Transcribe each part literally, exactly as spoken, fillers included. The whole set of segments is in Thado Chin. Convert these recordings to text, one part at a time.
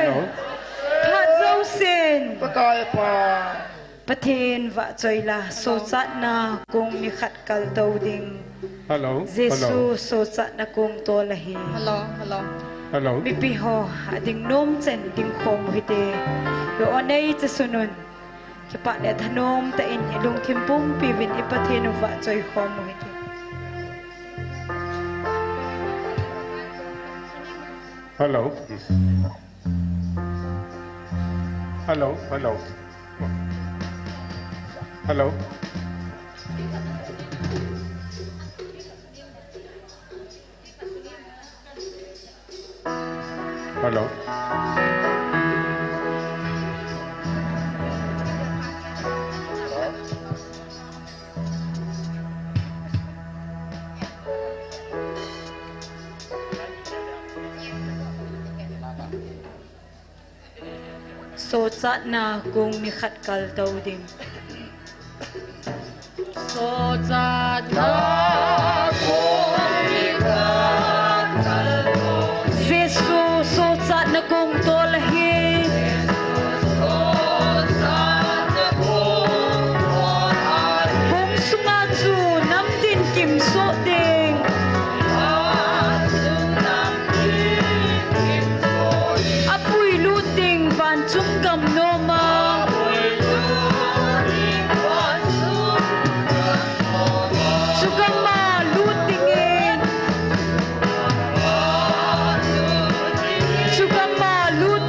Hello. Phat jousen. Pakai pa. Pathen vahchoi la, sochatna kong nikhat kaltou ding. Hello. Jesu, hello. Sochatna kong tol ahi. Hello, hello. Hello. Mipi ho, ading nom chen ding khom u hite. Yo onei che sunun. Kipah le thanom tah in ilungthim pumpi uvin i Pathen u vahchoi khom u hite. Hello. Hello, hello. Hello. Hello. Sochatna kong nikhat kaltou ding. Sochatna kong nikhat kaltou ding. Jesu, sochatna kong tol ahi. Kong sunga chu namtin kimsoh ding. Apui lut ding vanchung gam nom a. Chugam a lut dingin. Chugam a lut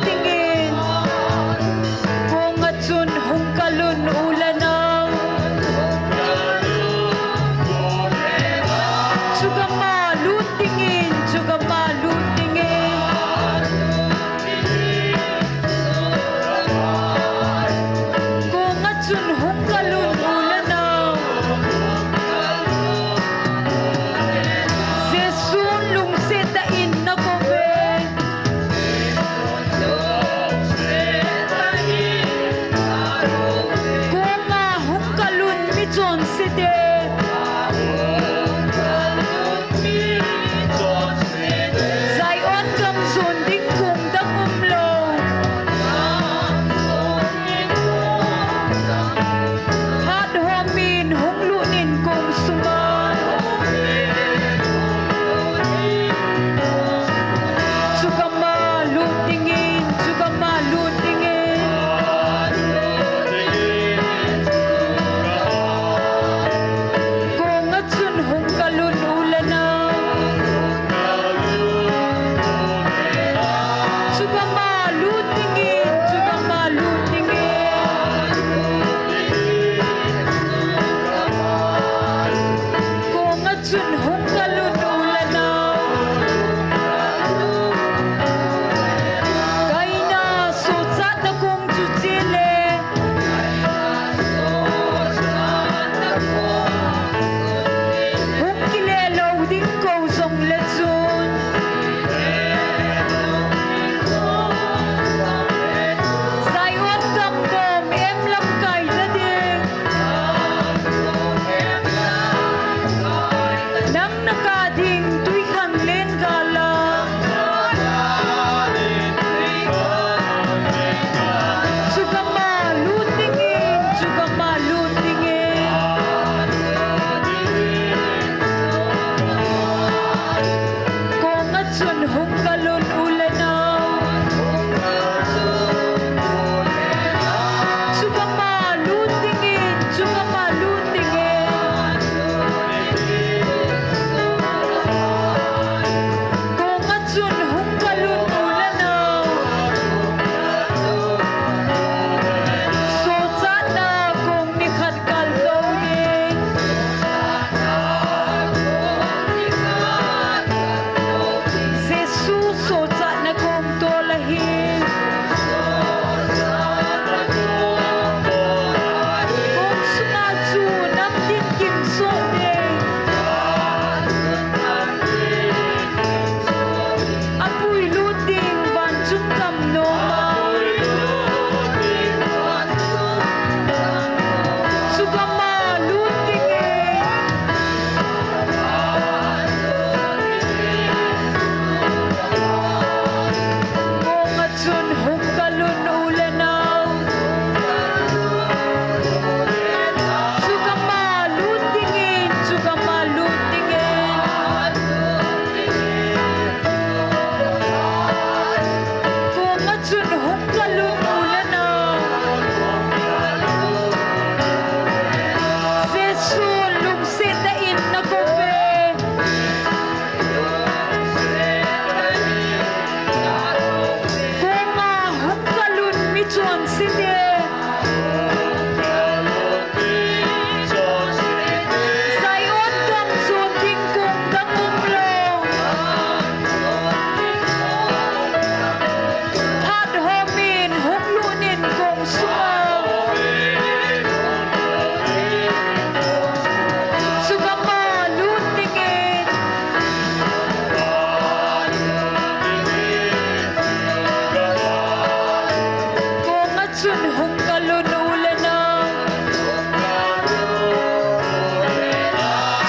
chun hung kal un u le nao.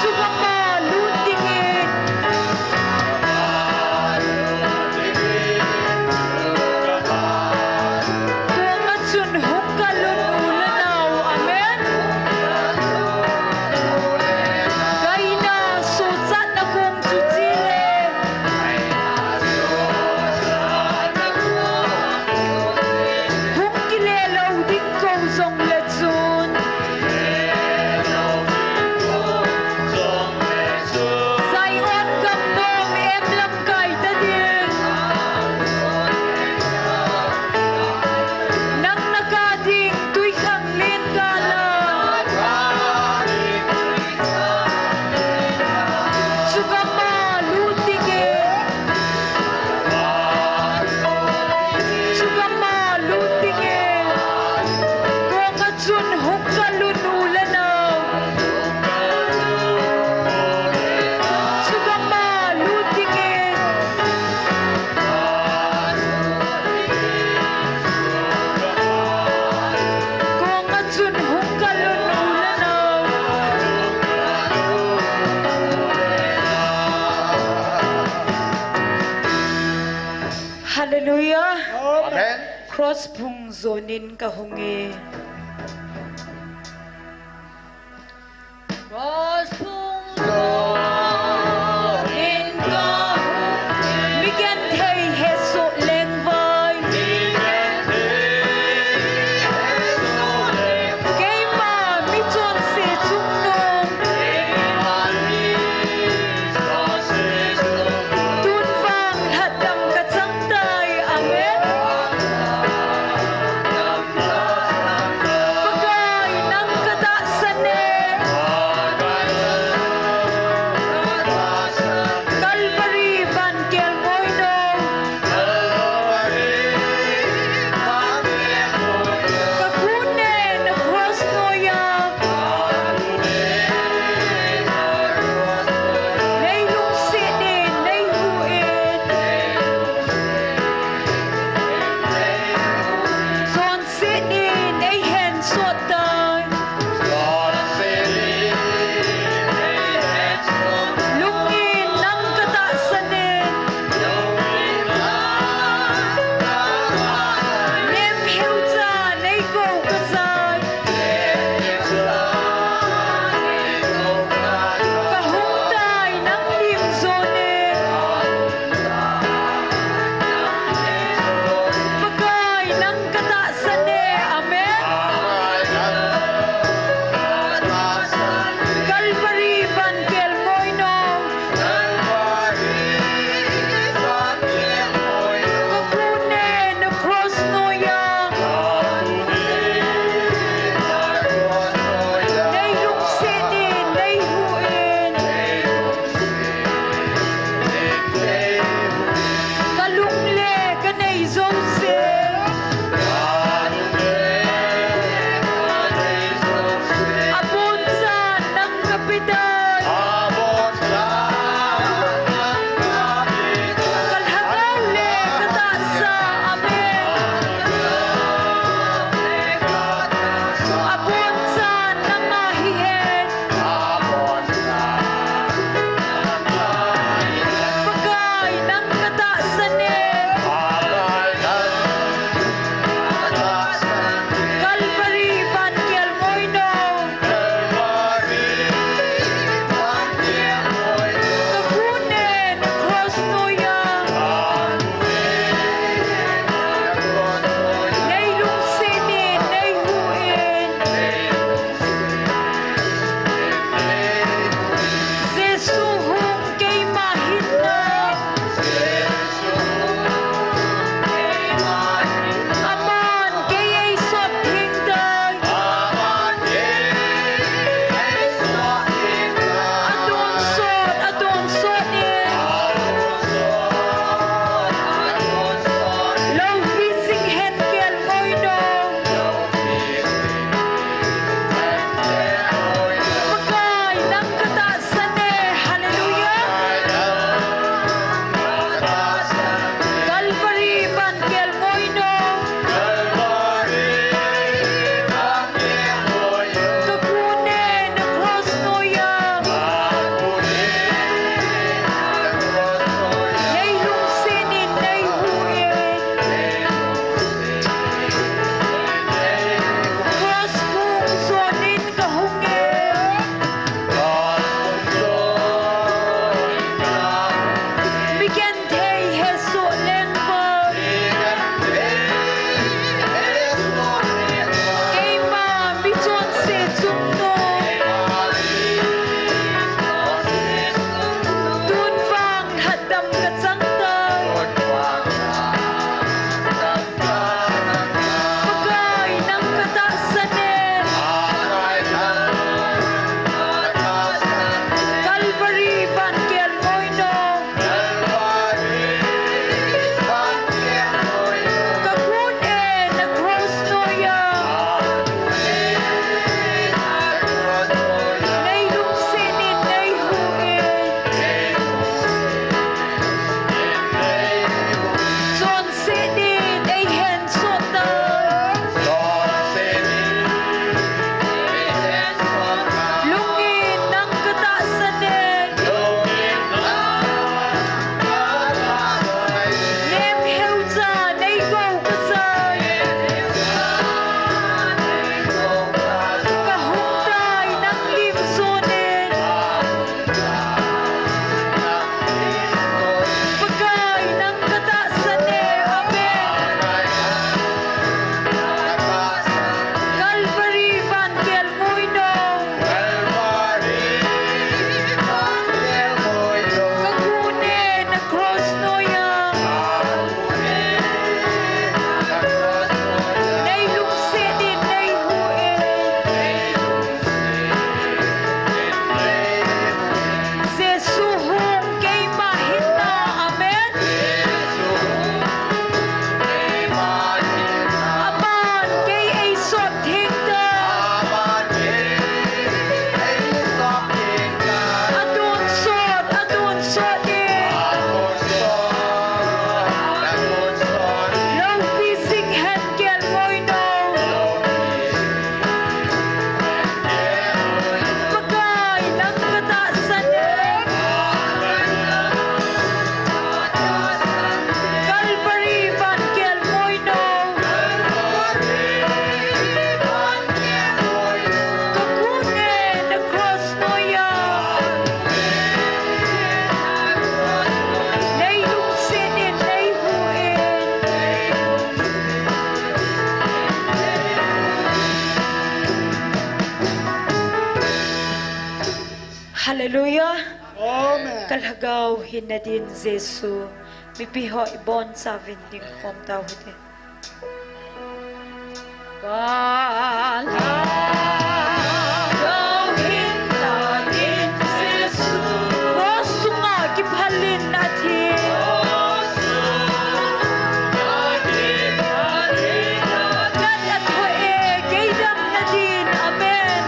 Chugam a lut dingin. Kong a chun hung kal un u le nao. Amen. Kaina suhchatna kong chu chule. Hung kile lou ding kou jongle chun. Zion gam nom em lamkai ta ding. Nang na kah ding twikhanglen gal a. Chugam a lut dingin. Chugam a lut dingin. Kong a chun hung kal un u le nao. Chugam a lut dingin. Kong a chun hung kal un u le nao. Hallelujah. Amen. Cross phung jonin ka hung e. Cross phung jonin ka hung e. Mi genthei hesoh lengvai. Keima mi chonse chungnung. Tun vang lhatdam ka chang tai. Amen. Pakai nang ka tahsan e. Hallelujah. Amen. Ka lhagao hinna din Jesu, mipi ho ibonchauvin dingkhom tauhite. Ka lhagao hinna din Jesu, cross chunga kiphalin athi. Gat athoh e, kei damna din. Amen.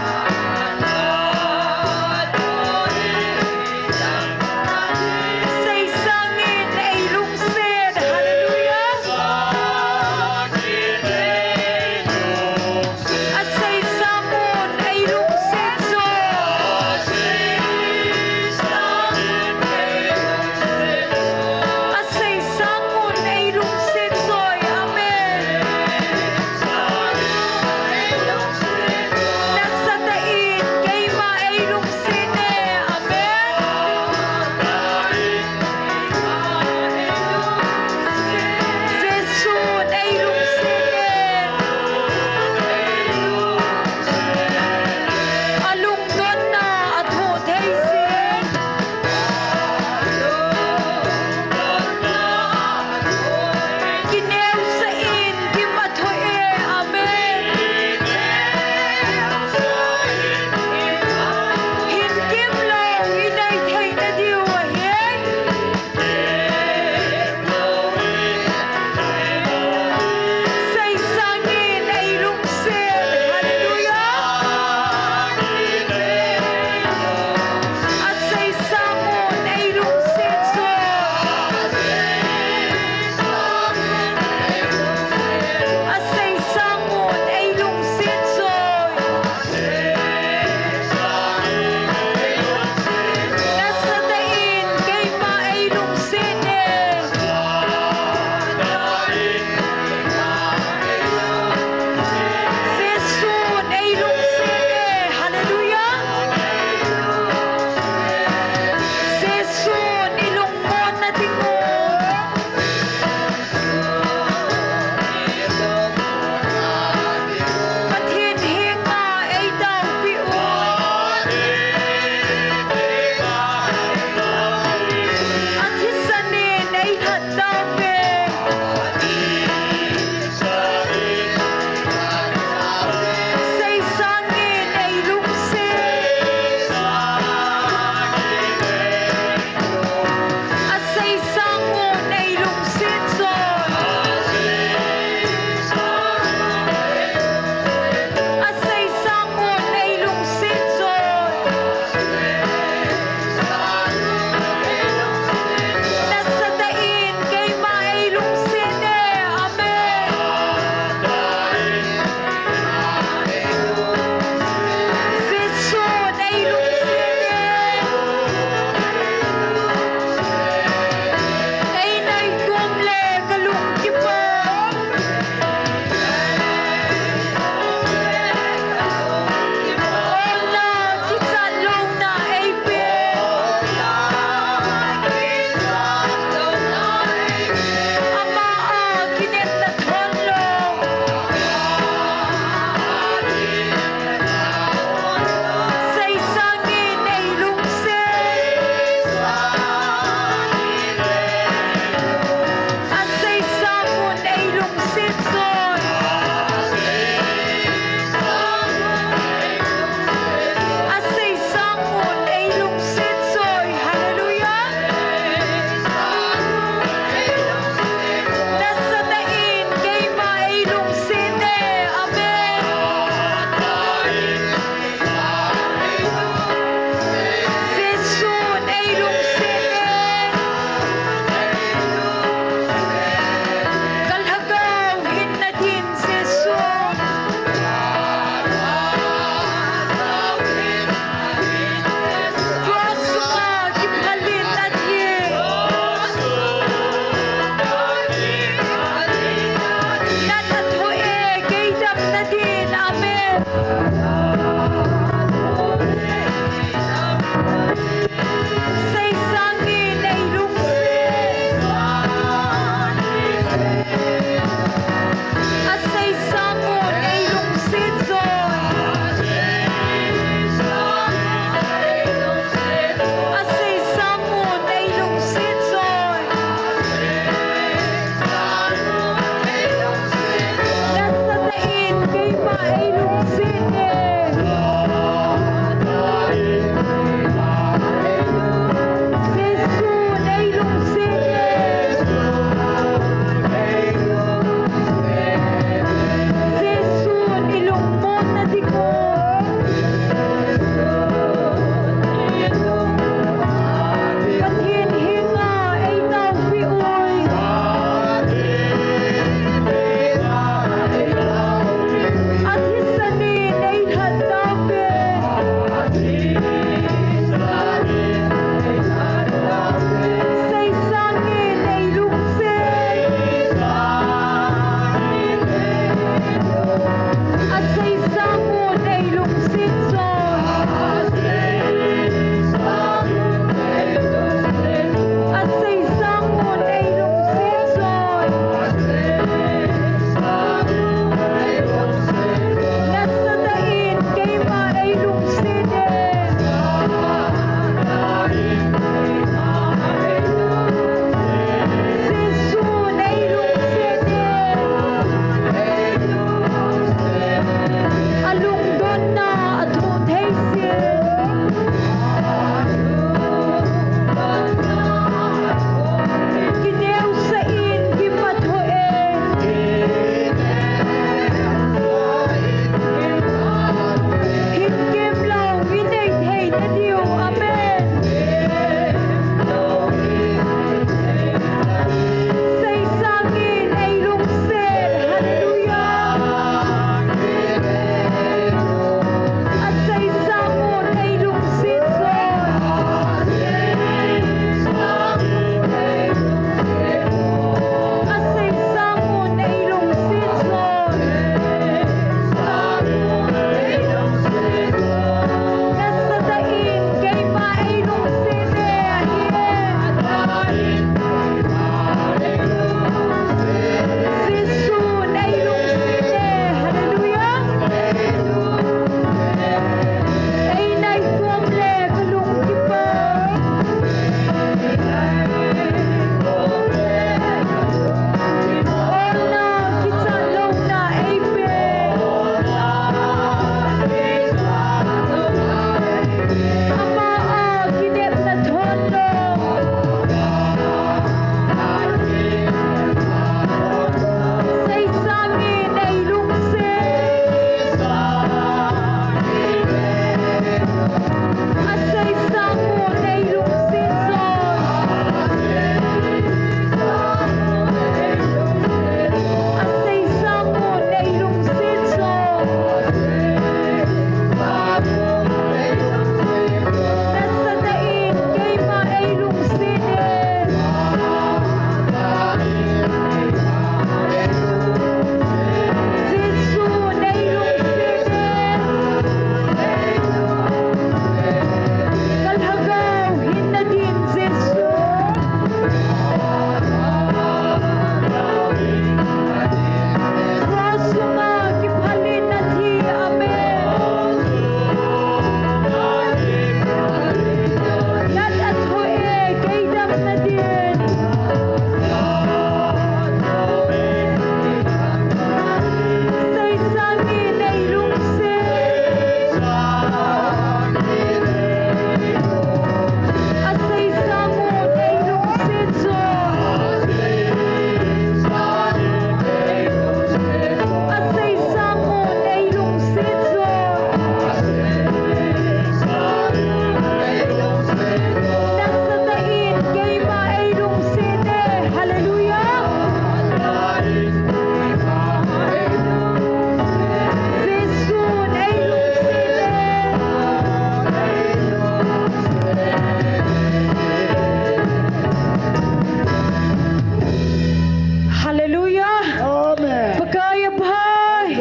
Seisang in eilungset. Hallelujah. Asei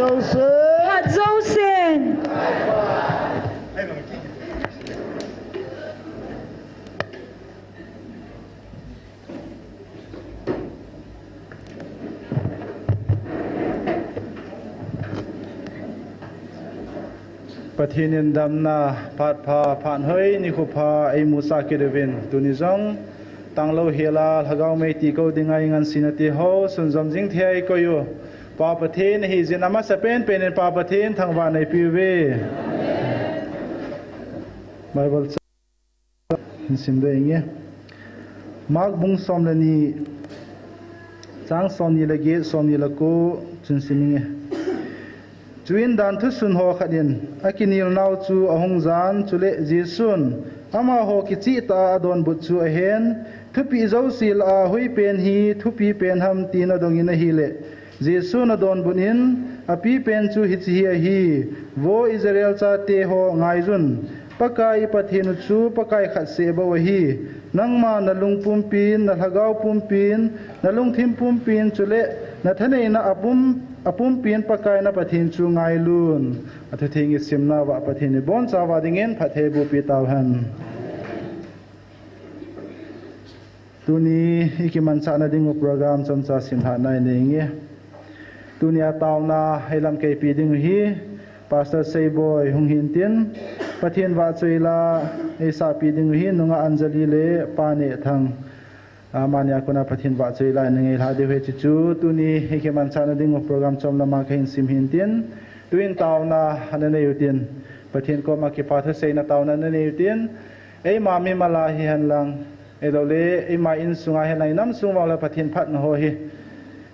Phat jousen. Pathen in damna, phat pha, phat hoi, nikho pha eimusah kit uvin, tuni jong tanglou hela, lhagao mei ti kou dinga ingansena teho sunjom jing thei a eikoi u Pa Pathen ahijeh in amasapen pen in Pa Pathen thangvahna eipeh uve. Bible Hin sim ding inge. Mark bung som le ni, chang som ni le get, som ni le ko, chun sim inge. Chuin danthu sun ho khat in akinel nau chu ahung jan, chule Jesun amaho kicheh tah a adonbut chu ahen, thupeh jouse lah a hoipen hi thupi pen ham tin adong in ahile, Jesun adonbut in, apipen chu hiche hi ahi, Vo Israel chate ho, ngaiyun, Pakai i Pathen u chu Pakai khat seh bou ahi. Nangma nalung pumpin, nalhagao pumpin, nalungthim pumpin, chule nathaneina apum, apumpin Pakai na Pathen chu ngailun. Athutheng isimna uva Pathen in ibonchauva dingin phatthei bohpeh tauhen. Tuni ikimanchahna ding u program chomcha simlhahna inei inge. Tuni a taona eilamkeipi ding u hi Pastor Seiboi hung hintin, Pathen vahchoi la eisahpi ding u hi Nunga Anjali le Pa Nehthang. Amani a kona Pathen vahchoi la ina ngailha diu ahi. Chuchu tuni ikimanchahna ding u program chom lama kahin sim hintin, tuin taona ana nei utin, Pathen koma kipathu seina taona ana nei utin, eima mimal a hihen lang, ahiloule eima insunga hihen lang, inam sung uva le Pathen phatna ho hi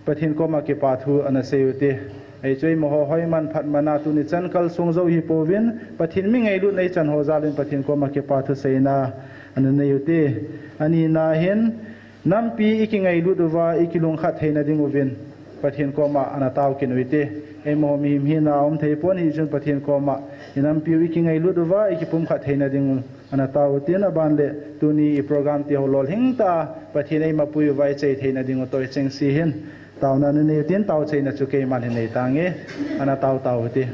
Pathen koma kipathu ana sei ute. Hichu eimaho hoiman phatman a tuni chan kalsong jou hipouvin, Pathen mi ngailutna ichan ho jal in Pathen koma kipathu seina ana nei ute. Anina hin, nampi ikingailut uva ikilungkhat theina ding uvin Pathen koma ana tao kit u hite. Eimaho mihem hina a um thei pon, hichun Pathen koma inampiu ikingailut uva ikipumkhat theina ding u ana tao utin, aban le tuni i program teho lolhing tah a Pathen eimapui uva ichai theina ding u toh ichengse hin taona ana nei utin, taochaina chu keiman hin nei tange, ana tao tao ute.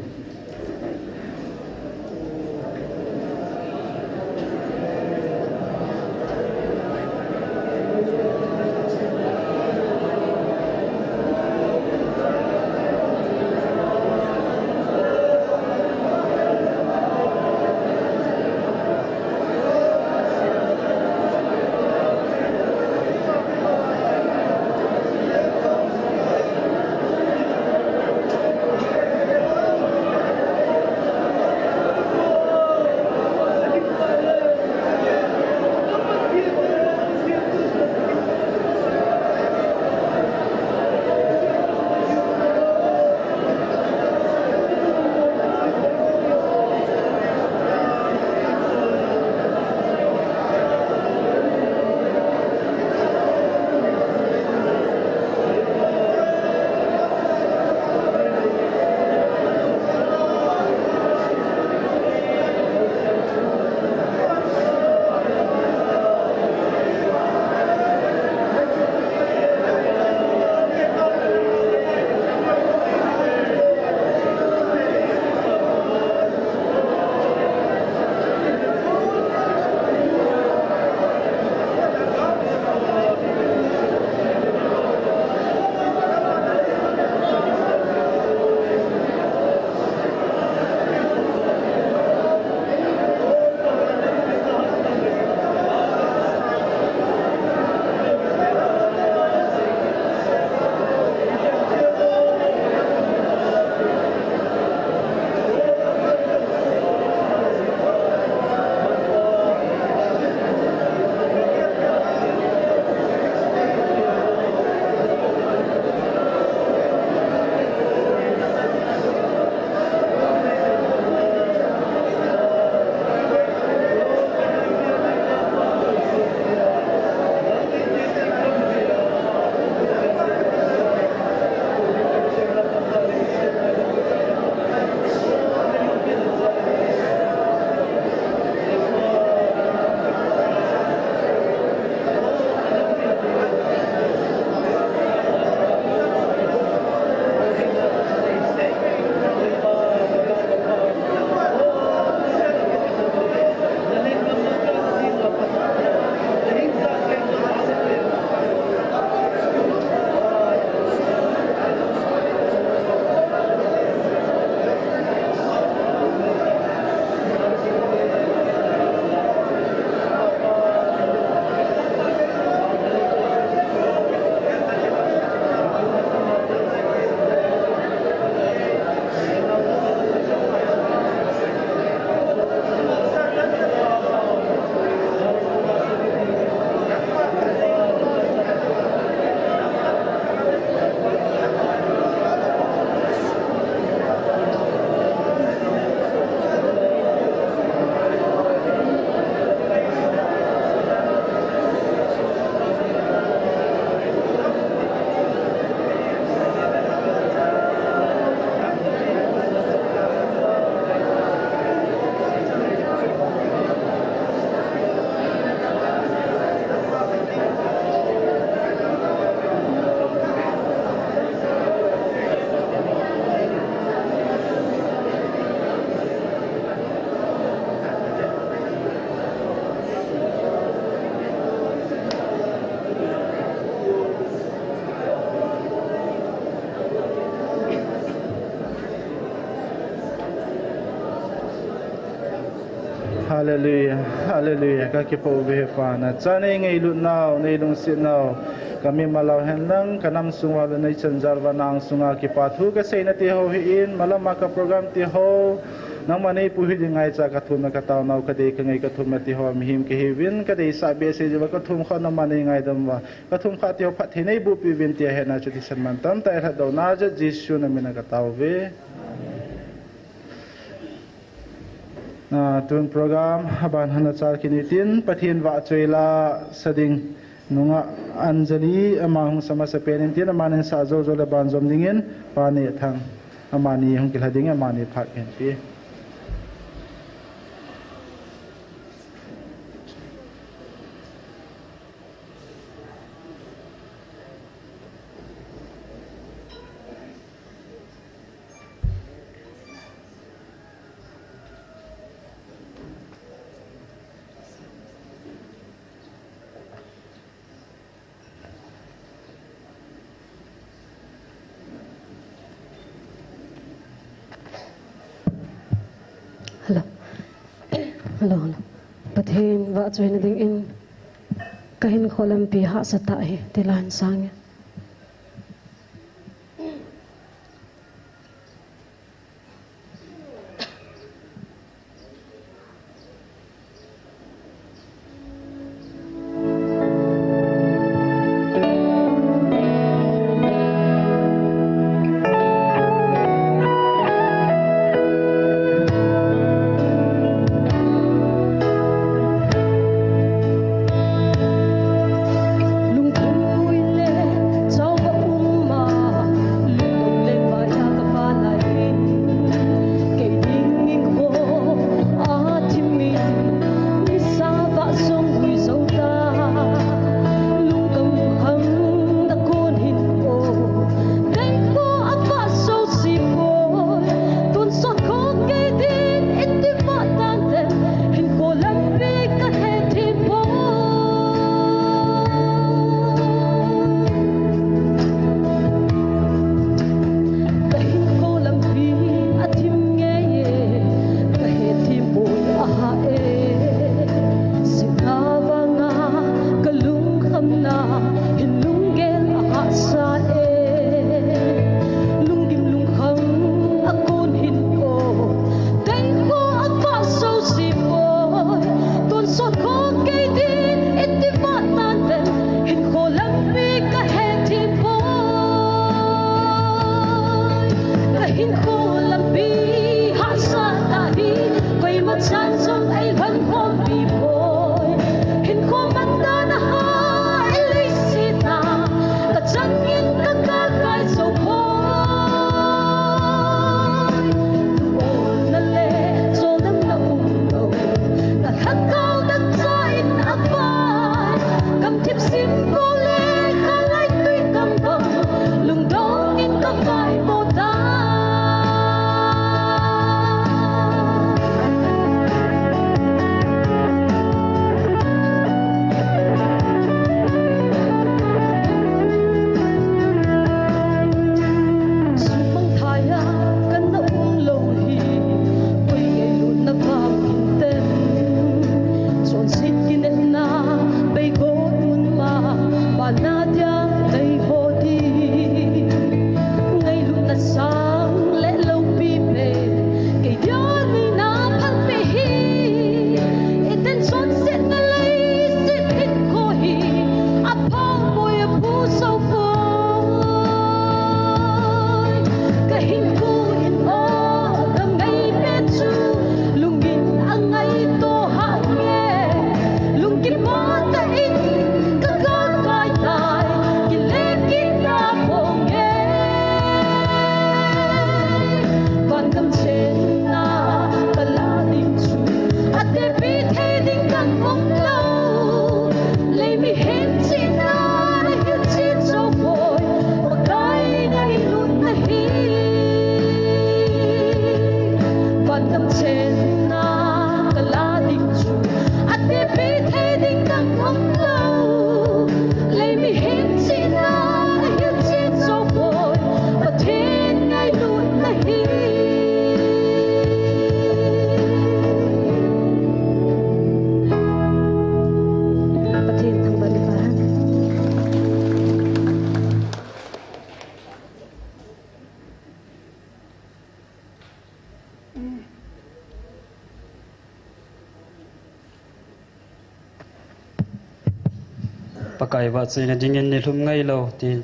Hallelujah, hallelujah. Ka kipah uve Pa, na cha nei ngailut nau, nei lungset nau. Ka mimal u henlang, ka nam sung uva le nei chanjal uva nang sunga kipa thu ka seina ti ho hi in, malam a ka program ti ho. Nangma nei pu hi ding ngaicha ka thum na ka tao nau, ka dei ka ngai ka thum na ti ho, mihem ka hiuvin, ka deisah behseh jeh uva ka thum kha nangma nei ngaidam uva. Ka thum kha ti ho phatthei nei boh peh uvin tia hetna chu thisan mantam tah a lhatdoh na jeh Jesu na min a ka tao uve. Na, tun program aban hana chal kit in tin, Pathen vahchoi la sa ding nungah Anjali ama hung sa masa pen in tin, amanin sa jou jou le banjom dingin Pa Nehthang amani hung kilha dingin amani phat kahin pe. Hello. Hello, hello. Pathen vahchoina dingin ka hinkho lampi hahsa tah hi, ti la hin sang e. Pakai vahchoina dingin nilhum ngailou tin.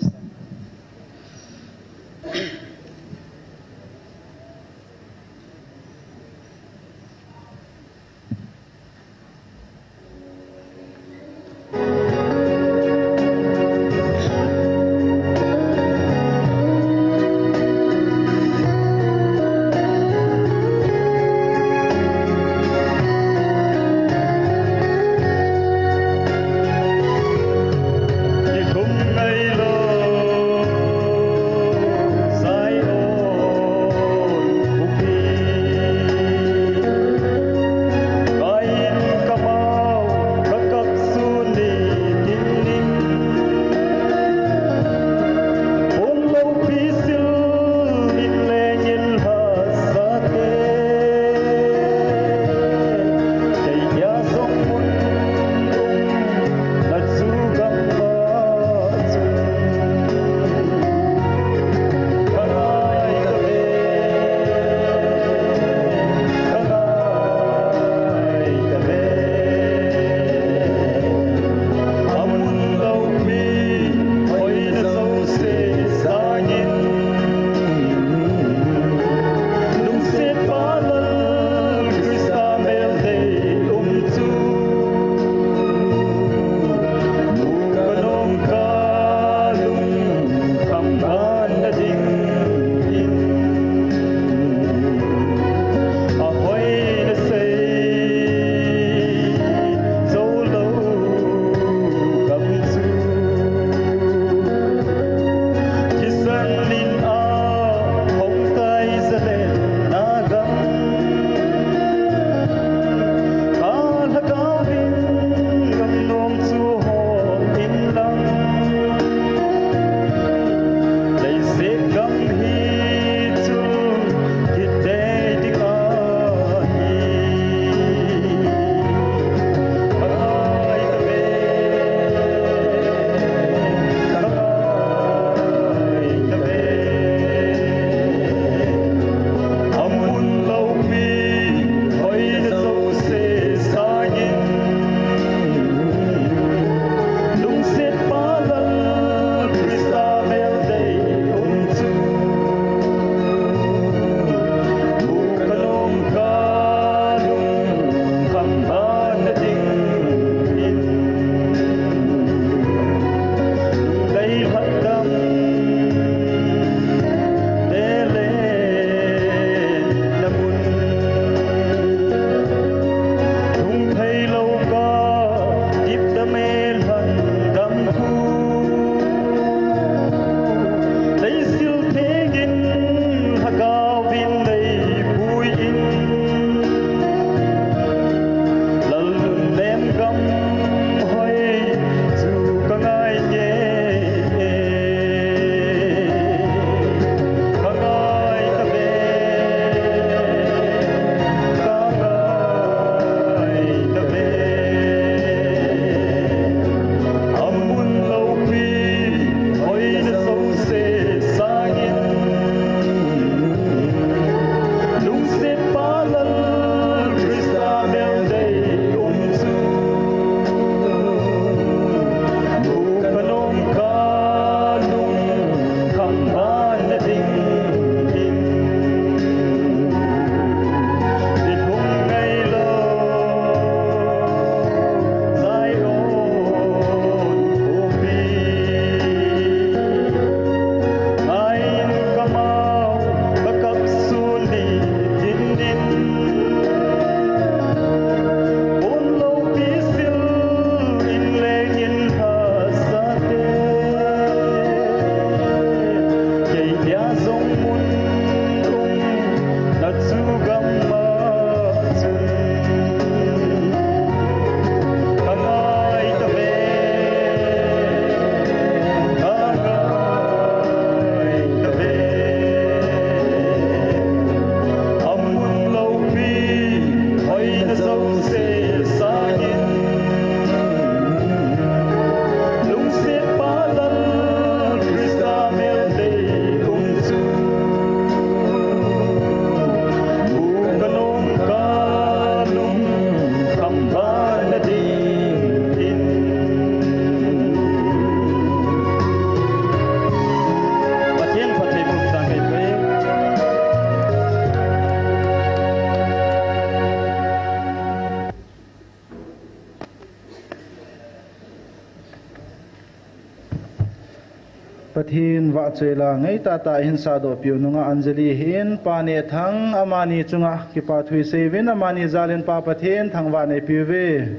Pathen vahchoila ngeitah tah hin sahdoh piu nungah Anjali hin Pa Nehthang amani chunga kipathu isei uvin amani jalin Pa Pathen thangvah neipiu ve.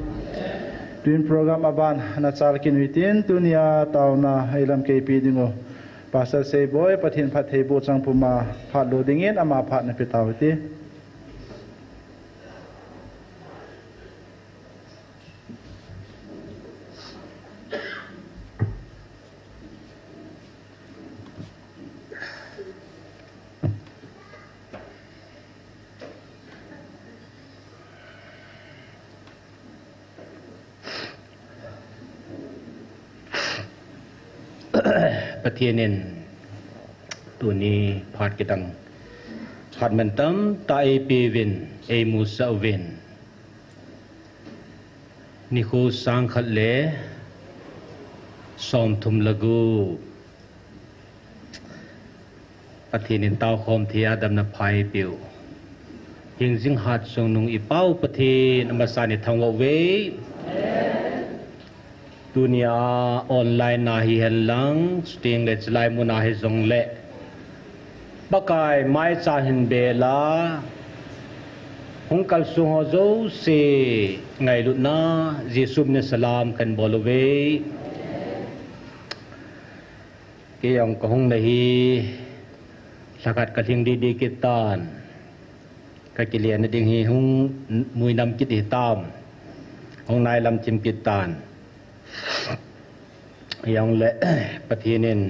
Tuin program aban nachal kit uhitin tunia taona eilamkai pi dingu Pastor Seiboi Pathen phattheiboh chang puma phat lo dingin ama phat nape tau hite. Pathen in tuni phat kidang phat mantam tah eipeuvin eimusah uvin. Nikho sangkhat le somthum le gup. Pathen in taokhom thei a damna pha eipeu. Hingjing hat chungnung i Pau Pathen amasan ithangvah uve. Tunia online a hihen lang, chutengle chulai muna hijongle Pakai maicha hin bela hung kalsong ho jouse ngailutna Jesu min in salam kahin bol uve. Kei jong kahung na hi lhakhat kalhing didi kit tan. Kakile na ding hi hung muinam kit hitam. Hung nailam thim kit tan. Hijongle Pathen in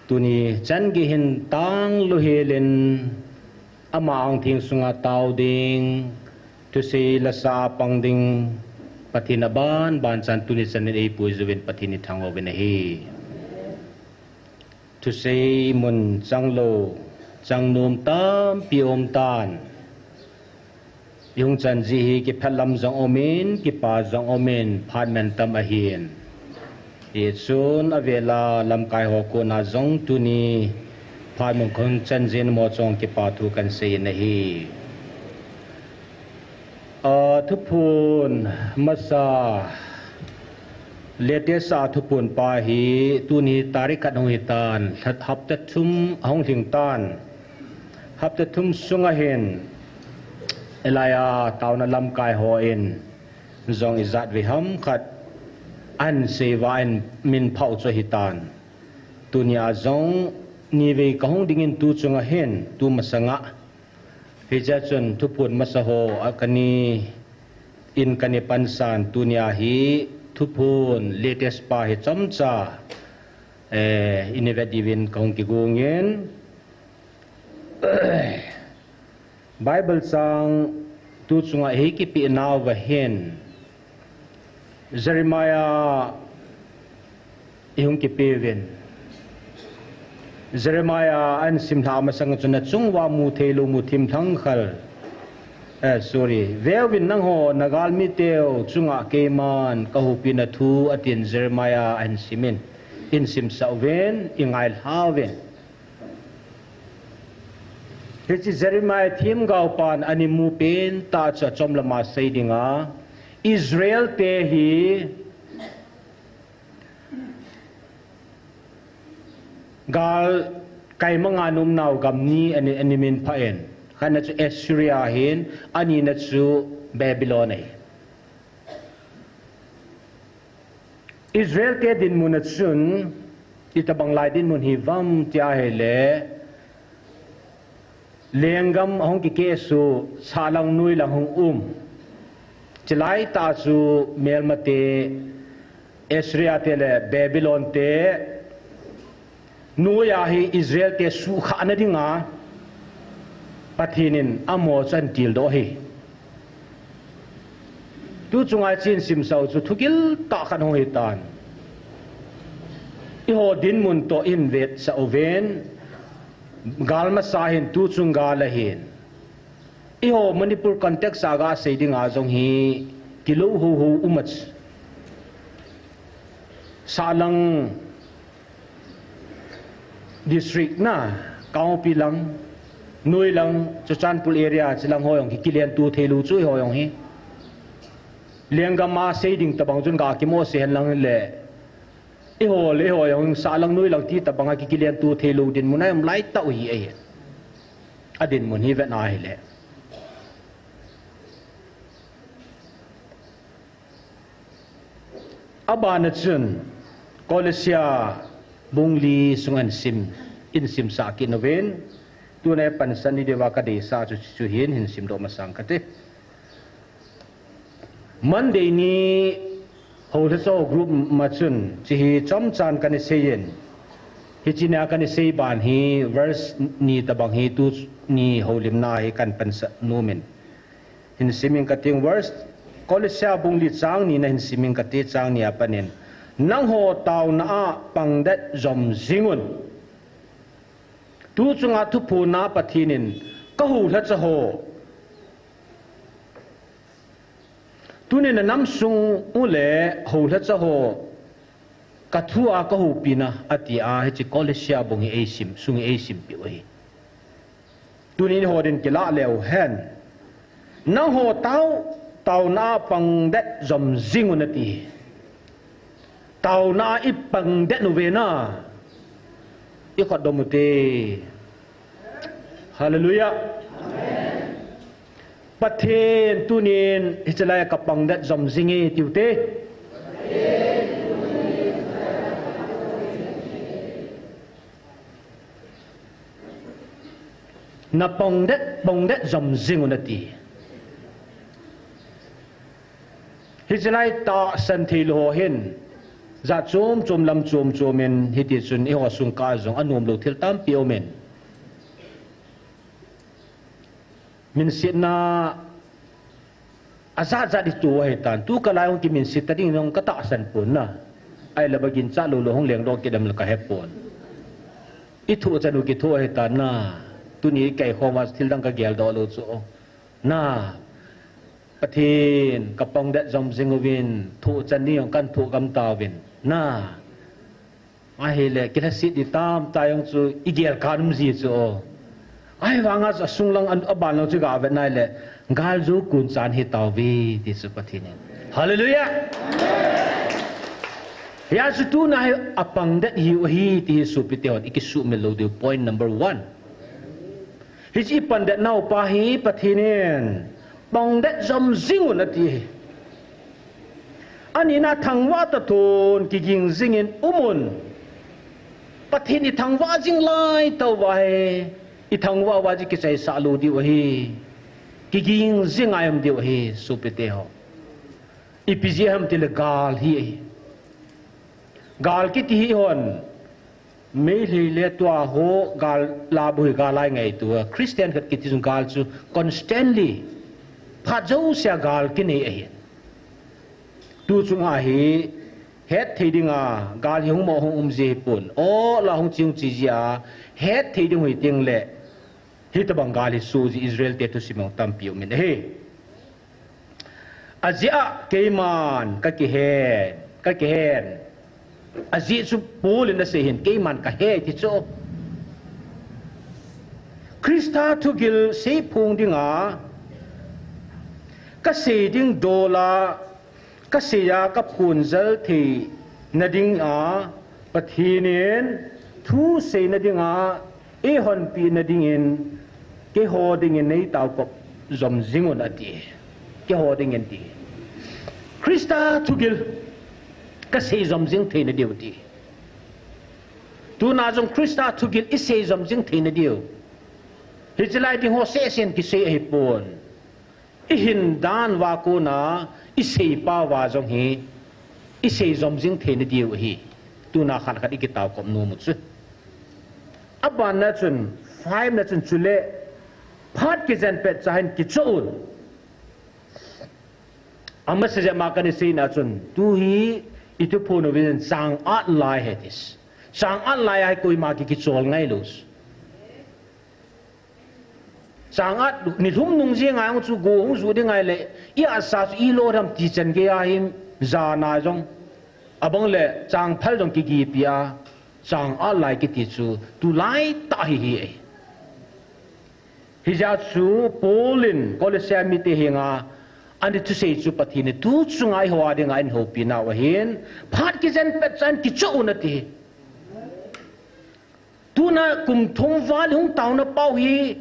tuni chan gei hin tang lou helin ama angtheng sunga tao ding, thusei lasa a pang ding, Pathen aban ban chan tuni chan in eipui jouvin Pathen ithangvah uvin ahi. Thusei mun changlou, changnom tampi um tan. Ihung chan jeh hi kiphat lam jong umin, kipa jong umin, phat mantam ahin. Hichun avela lamkai ho kona jong tuni phat mun kahung chan jeh in amaho chunga kipa thu kahin sei in ahi. A, thuphon masa, latest a thuphon pa hi tuni tarik khat hung hitan, hapta thum ahung lhing tan. Hapta thum sunga hin, hilai a taona lamkai hon jong ijat vei ham khat ahin sei uva ahin minphah u chu ahitan. Tunia jong nivei kahung dingin tu chunga hin, tu masanga. Hichea chun thuphon masa ho a kani in kani pansan tunia hi thuphon latest pa hi chomcha, eh, i vet diuvin kahung kigong in. Bible chang tu chunga hi kipeh nauva hin Jeremiah ihung kipeuvin. Jeremiah ahin simlha masang chun achung uva mu theilou mu thim lhangkhal. Eh, sorry. Veuvin nangho nagalmi teu chunga keiman kahopina thu atin Jeremiah ahin simin. Ihin simsah uvin, ingailha uvin. Hiche Jeremiah themgao pan ana mu pen tah chu achom lama sei dinga, Israel te hi gal kaimanga aumnau gam ni ana, ana minphah in. Khatna chu Assyria ahin, anina chu Babylon ahi. Israel te dinmun a chun, itobang lai dinmun hi uvam tia ahile, lenggam ahung kikehsuh, sahlang noilang hung um. Chulai tah chu melmate, Assyria te le Babylon te, Noiya hi Israel te suhkhahna dinga Pathen in amaho chu ahin tildoh ahi. Tu chunga ihin simsah u chu thugil tah khat hung hitan. Eiho dinmun toh ihin vetsah uvin, gal masa hin tu chung gal ahin. Eiho Manipur context a gasei dinga jong hi kilou houhou um a chu. Sahlang district na, Kangpokpi lang, Noi lang, Churachandpur area, chulang ho jong hi kilen tu theilou chu eiho jong hi. Lenggam a sei ding tobang chun ga kimo se hen lang le. Eiho le eiho jong sahlang noilang ti tabanga kikilen to thei lou dinmun a um lai tah u hi ahi. A dinmun hi vet na hile. Abana chun, Kolosia bung li sunga hin sim, hin simsah kit uvin, tuna ipansah ni diuva kadeisah chu, chu hin, hin simdoh masang kate. Monday ni Houlhacha ho group ma chun, hiche hi chomchan kana seiyin, hiche nia kana sei ban hi, verse ni tabang hi, tuni houlimna hi kahin pansah nomin. Hin simin kating, verse, Kolosia bung li chang ni na hin simin kati, chang ni a panin. Nangho taona a pangdet jom jingun. Tu chunga thuphon a Pathen in, ka Houlhacha ho, tuni na nam sung u le Houlhacha ho, ka thu a ka houpina, ati a, hiche Kolosia bung hi eisim, sung hi eisimpeh u ahi. Tuni eiho din kilah leu hen. Nangho tao, taona a pangdet jom jingun ati. Taona a ipangdet uve na. Ikhut dom ute. Hallelujah. Pathen tunin hichelai a kapangdet jom jinge tiu te. Na pangdet, pangdet jom jingun ati. Hichelai tahsan thei lou ho hin, jat chom chom lam chom chom in hiti chun eiho sung kah a jong anom lou thil tampi aumin. Minsetna ajat jat ito ahitan, tu kalai hung kiminset ta ding jong katahsan pon na. Ahile bangin cha lou lou hung lengdoh kit dem le kahe pon. Ithoh chan u kithoh ahitan na. Tuni kaikhom a thil dang kageldoh lou chu. Na. Pathen, kapangdet jom jing uvin, thoh chan ni jong kahin thoh gam tauvin. Na. Ahile, kilhaset di tamtah jong chu igel kha um ji chu. Ahivanga chu asung lang an, aban lang chu gavet na hile, gal jo kun chan hitauve, ti chu Pathen in. Hallelujah! Hia chu tuna hi apangdet ihiu ahi, ti hi sopite hon ikisuhmil lou diu, point number one. Hiche ipangdet naupa hi Pathen in pangdet jom jingun ati. Anina thangvah ta thon kiging jingin umun. Pathen ithangvah jing lai tauva hi. Ithangvah uva chu kichaisah lou diu ahi. Kiging jing a um diu ahi, sopite ho. Ipi jeh ham tile gal hi ahi. Gal kiti hi hon. Meitei le tua ho gal labu hi gal a ingaito a. Christian khat kiti chun gal chu constantly. Phat jousea gal kinei ahi. Tu chunga hi hetthei dinga gal hi hung mo hung um ji hi pon. O la hung chi hung chi ji a hetthei ding hi ting le. Hitobang gal hi soh ji Israel te thusim jong tampi um in ahi. Ajeh a keiman kakihen, kakihen. Ajeh chu Paul in asei hin keiman kahe ti chu. Christa thugil seiphong dinga, kasei ding dol a, kasei a kaphonjal theina dinga, Pathen in thu seina dinga, eihonpina dingin, keiho dingin neitaokop jom jingun ati. Keiho dingin ti. Christa thugil kasei jom jing theina diu ti. Tuna jong Christa thugil isei jom jing theina diu. Hichelai ding ho sesen kisei ahipon. Ihin dan uva kona, isei pa uva jong hi, isei jom jing theina diu ahi. Tuna khat khat ikitaokop nom u chu. Abana chun, five na chun chule, phat kijen pet cha hin kichoh un. Amasa jeh ma kana seina chun, tu hi ithuphon uvin chang at lai ahi ti. Chang at lai a hi koima ki kichol ngai lou. Chang at, nilhum nung jeng a jong chu go hung ju ding ahile, iasa chu ilo dam ti chan gei a hin, jana jong, abang le chang phal jong kigipi a, chang at lai kiti chu, tulai tah hi hi e. Hijeh chun Paul in Kolosia mite henga, Ani thusei chu Pathen in tu chunga eiho a dinga eihoupi nau ahin, phat kijen pet chan kichoh un ati. Tuna kum thum val hung taona pau hi,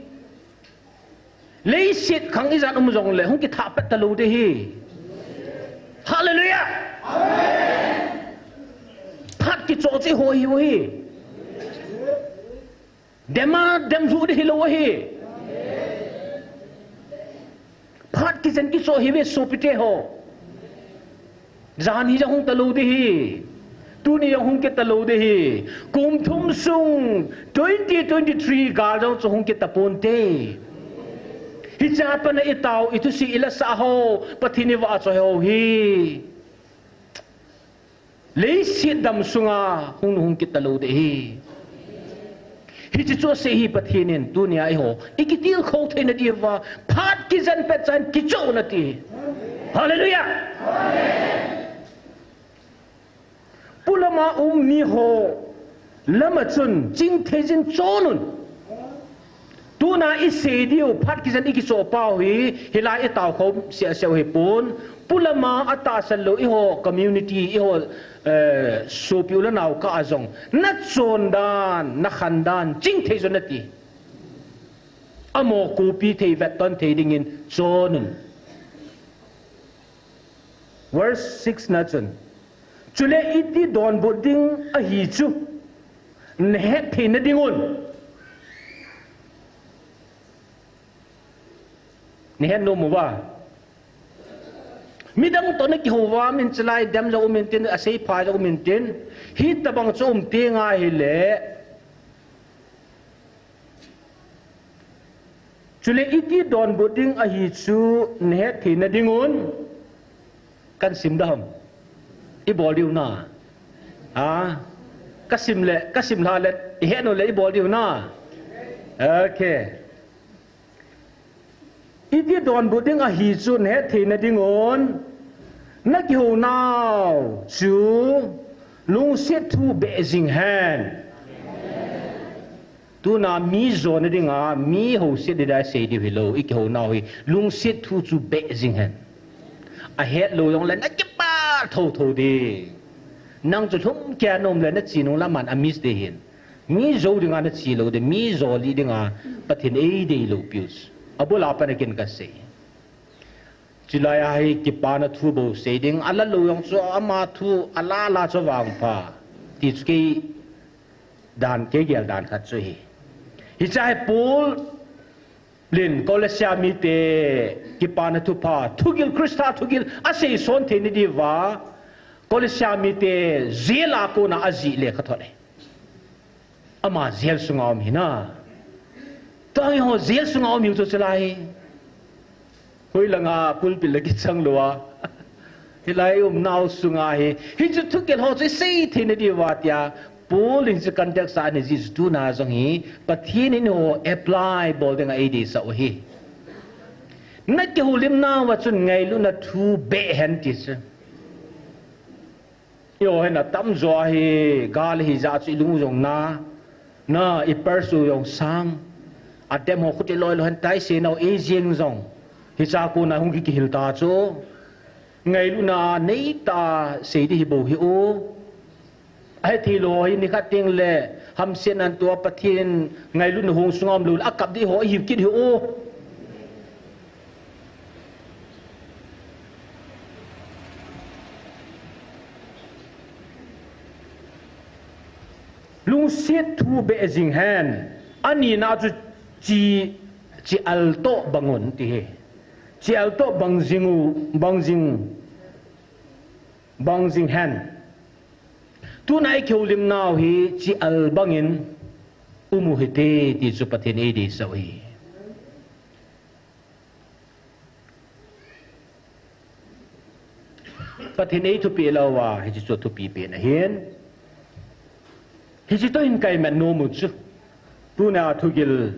leiset khang ijat um jongle hung kithah pet talou ding ahi. Hallelujah. Phat kichoh chu eiho ahiu ahi. Dem a dem lhuh ding hilou ahi. Phat kijen kichoh ahiuve sopite ho. Janhi jong hung talou ding ahi. Tuni jong hung kit talou ding ahi. Kum thum sung twenty twenty-three gal jong chu hung kit taponte. Hiche a pat a itao, ithusei, ilasah ho, Pathen in eiva choi ho hi, leiset dam sunga hung hung kit talou ding ahi. Hiche chu asei hi Pathen in, tunia eiho ikitilkhou theina diuva phat kijen pet chan kichoh un ati. Hallelujah. Polama um miho lama chun chingthei jin chon un. Tuna isei diu phat kijen ikichoh pau hi, hilai itao khom sehseh u hipon. Polama atahsan lou eiho community, eiho, eh, sopi u le nao kah a jong nachon dan, nakhan dan chingthei jo un ati. Amaho copy thei, vetton thei dingin chon un. Verse six na chun, chule iti donbut ding ahi chu nahet theina dingun. Nahet nom uva. Midang toh nakihou uva, min chalai dem jong um intin, aseipha jong um intin, hitobang chu um teng ahile, chule iti donbut ding ahi chu nahet theina dingun. Kahin sim da ham? Ibol diu na? Ha? Kasim le, kasim lha le, ihet nom le ibol diu na? Okay. Iti donbut ding ahi chu nahet theina dingun, nakihou nau chu lungset thu beh jing hen. Tuna mi jona dinga, mi houset dinga sei diu hilou, ikihou nau hi lungset thu chu beh jing hen. Ahet lou jongle nakipah thotho ding. Nang chu lhum kei a naum le nache nung le aman amiss ding ahin. Mi jou dinga nache lou ding, mi jo lih dinga Pathen eidei lou piu chu. Abul a pat a ken kasei. Chulai a hi kipana thu bou sei ding, ala lou jong chu ama thu ala la chu vangpha. Ti chu kei dan, kei gel dan khat chu ahi. Hiche a hi Paul in Kolosia mite kipana thupha, thugil, Christa thugil asei son theina diuva, Kolosia mite jail a kona ajih le kha thot e. Ama jail sunga um hi na. Tua hi ho jail sunga um hiu chu chulai. Hoilanga pulpit la kichang lou a. Hilai umnau sunga hi. Hichu thugil ho chu isei theina diuva tia. Paul in chu context a ana jih chu tuna jong hi Pathen in ho apply bol dinga eideisah u ahi. Nakihoulimnauva chun ngailutna thu beh hen ti chu. Eiho hin atamjo hi gal hi jeh chun ilung jong na, na i purse u jong sang, adem ho khuti loi loi hen tai se nau ei jeng jong. Hiche a kona hung kihil ta chu. Ngailutna neitah a sei ding hi bou hih u. Ahithei lou hi nikhat teng le hamsetna toh Pathen ngailutna hung sunga um lou le akap ding ho ihiu kit hih u. Lungset thu beh jing hen. Anina chu chi, chi al toh bang un ti hi. Chi al toh bang jing u, bang jing, bang jing hen. Tuna ikihoulimnau hi chi al bangin um u hite ti chu Pathen eideisah u ahi. Pathen in eithupeh lou a, hiche chu athupi pen ahin. Hiche toh hin kaimang nom u chu. Tuna thugil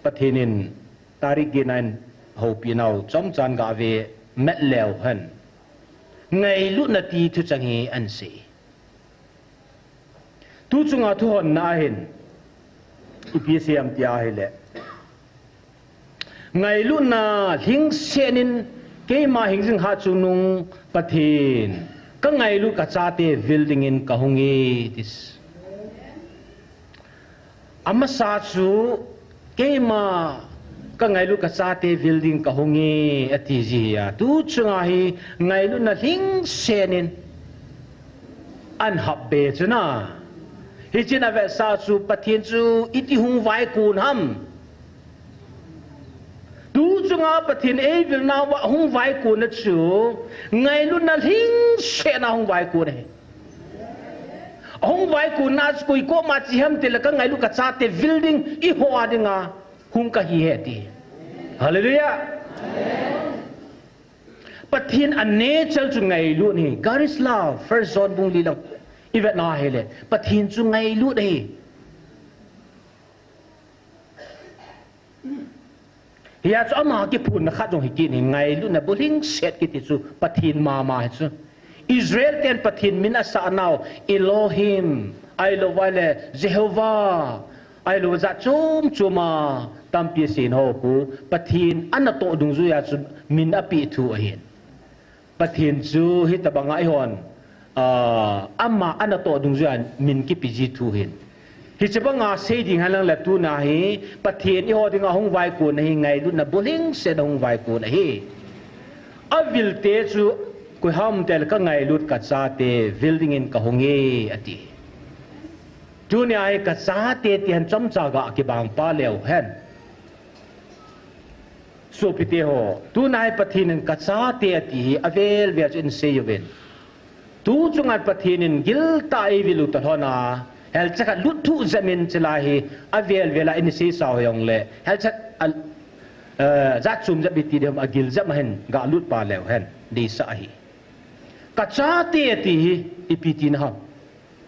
Pathen in tarik get na in houpi nau chomcha gave mat leu hen. Ngailutna ti thuchang hi ahin sei. Tu chunga thuhonna ahin, ipi asei em tia ahile, ngailutna lhingset in Keima hingjing hatchungnung Pathen, ka ngailut ka chate vil dingin ka hung e, ati. Amasa chu, keima ka ngailut ka chate vil ding ka hung e, ati ji hi a. Tu chunga hi ngailutna lhingset in ahin hap be chu na. Hichun avetsah chu Pathen chu iti hung vaikun ham. Tu chunga Pathen eivilna uva hung vaikunna chu ngailutna lhingsetna hung vaikun ahi. Ahung vaikunna chu koi koma chi ham tile ka ngailut ka chate vil ding eiho a dinga hung kahi e ati. Hallelujah. Pathen a nature chu ngailut ahi. God is love. First John bung li lang i vetna hile Pathen chu ngailut ahi. Hia chu ama kiphonna khat jong hi kit in, ngailutna bulhingset kiti chu Pathen mama hi chu. Israel ten Pathen min asah nau, Elohim, ahilou vai le Jehovah, ahilou jat chom chom a tampi asei ho khu, Pathen anatoh dungjuia chu min apeh thu ahin. Pathen chu hitabanga eihon, ah, ama anatoh dungjuia min kipe ji thu ahin. Hiche banga sei ding henlang le tuna hi, Pathen eiho dinga hung vaikun ahi, ngailutna bulhingset a hung vaikun ahi. Avilte chu koi ham tile ka ngailut ka chate vil dingin ka hung e, ati. Tunia hi ka chate ti hen chomcha ga kibang pa leu hen. Sopite ho, tuna hi Pathen in ka chate ati hi avel vel chu in sei uvin. Tu chunga Pathen in giltah a eivil u toh lhon a, helcha khat lut thuh jep in chulai hi avel vel a in seisa u hijongle, helcha, eh, jat chom jep iti ding ham agil jep a hin ga lut pa leu hen, deisah ahi. Ka chate ati hi ipi tina ham.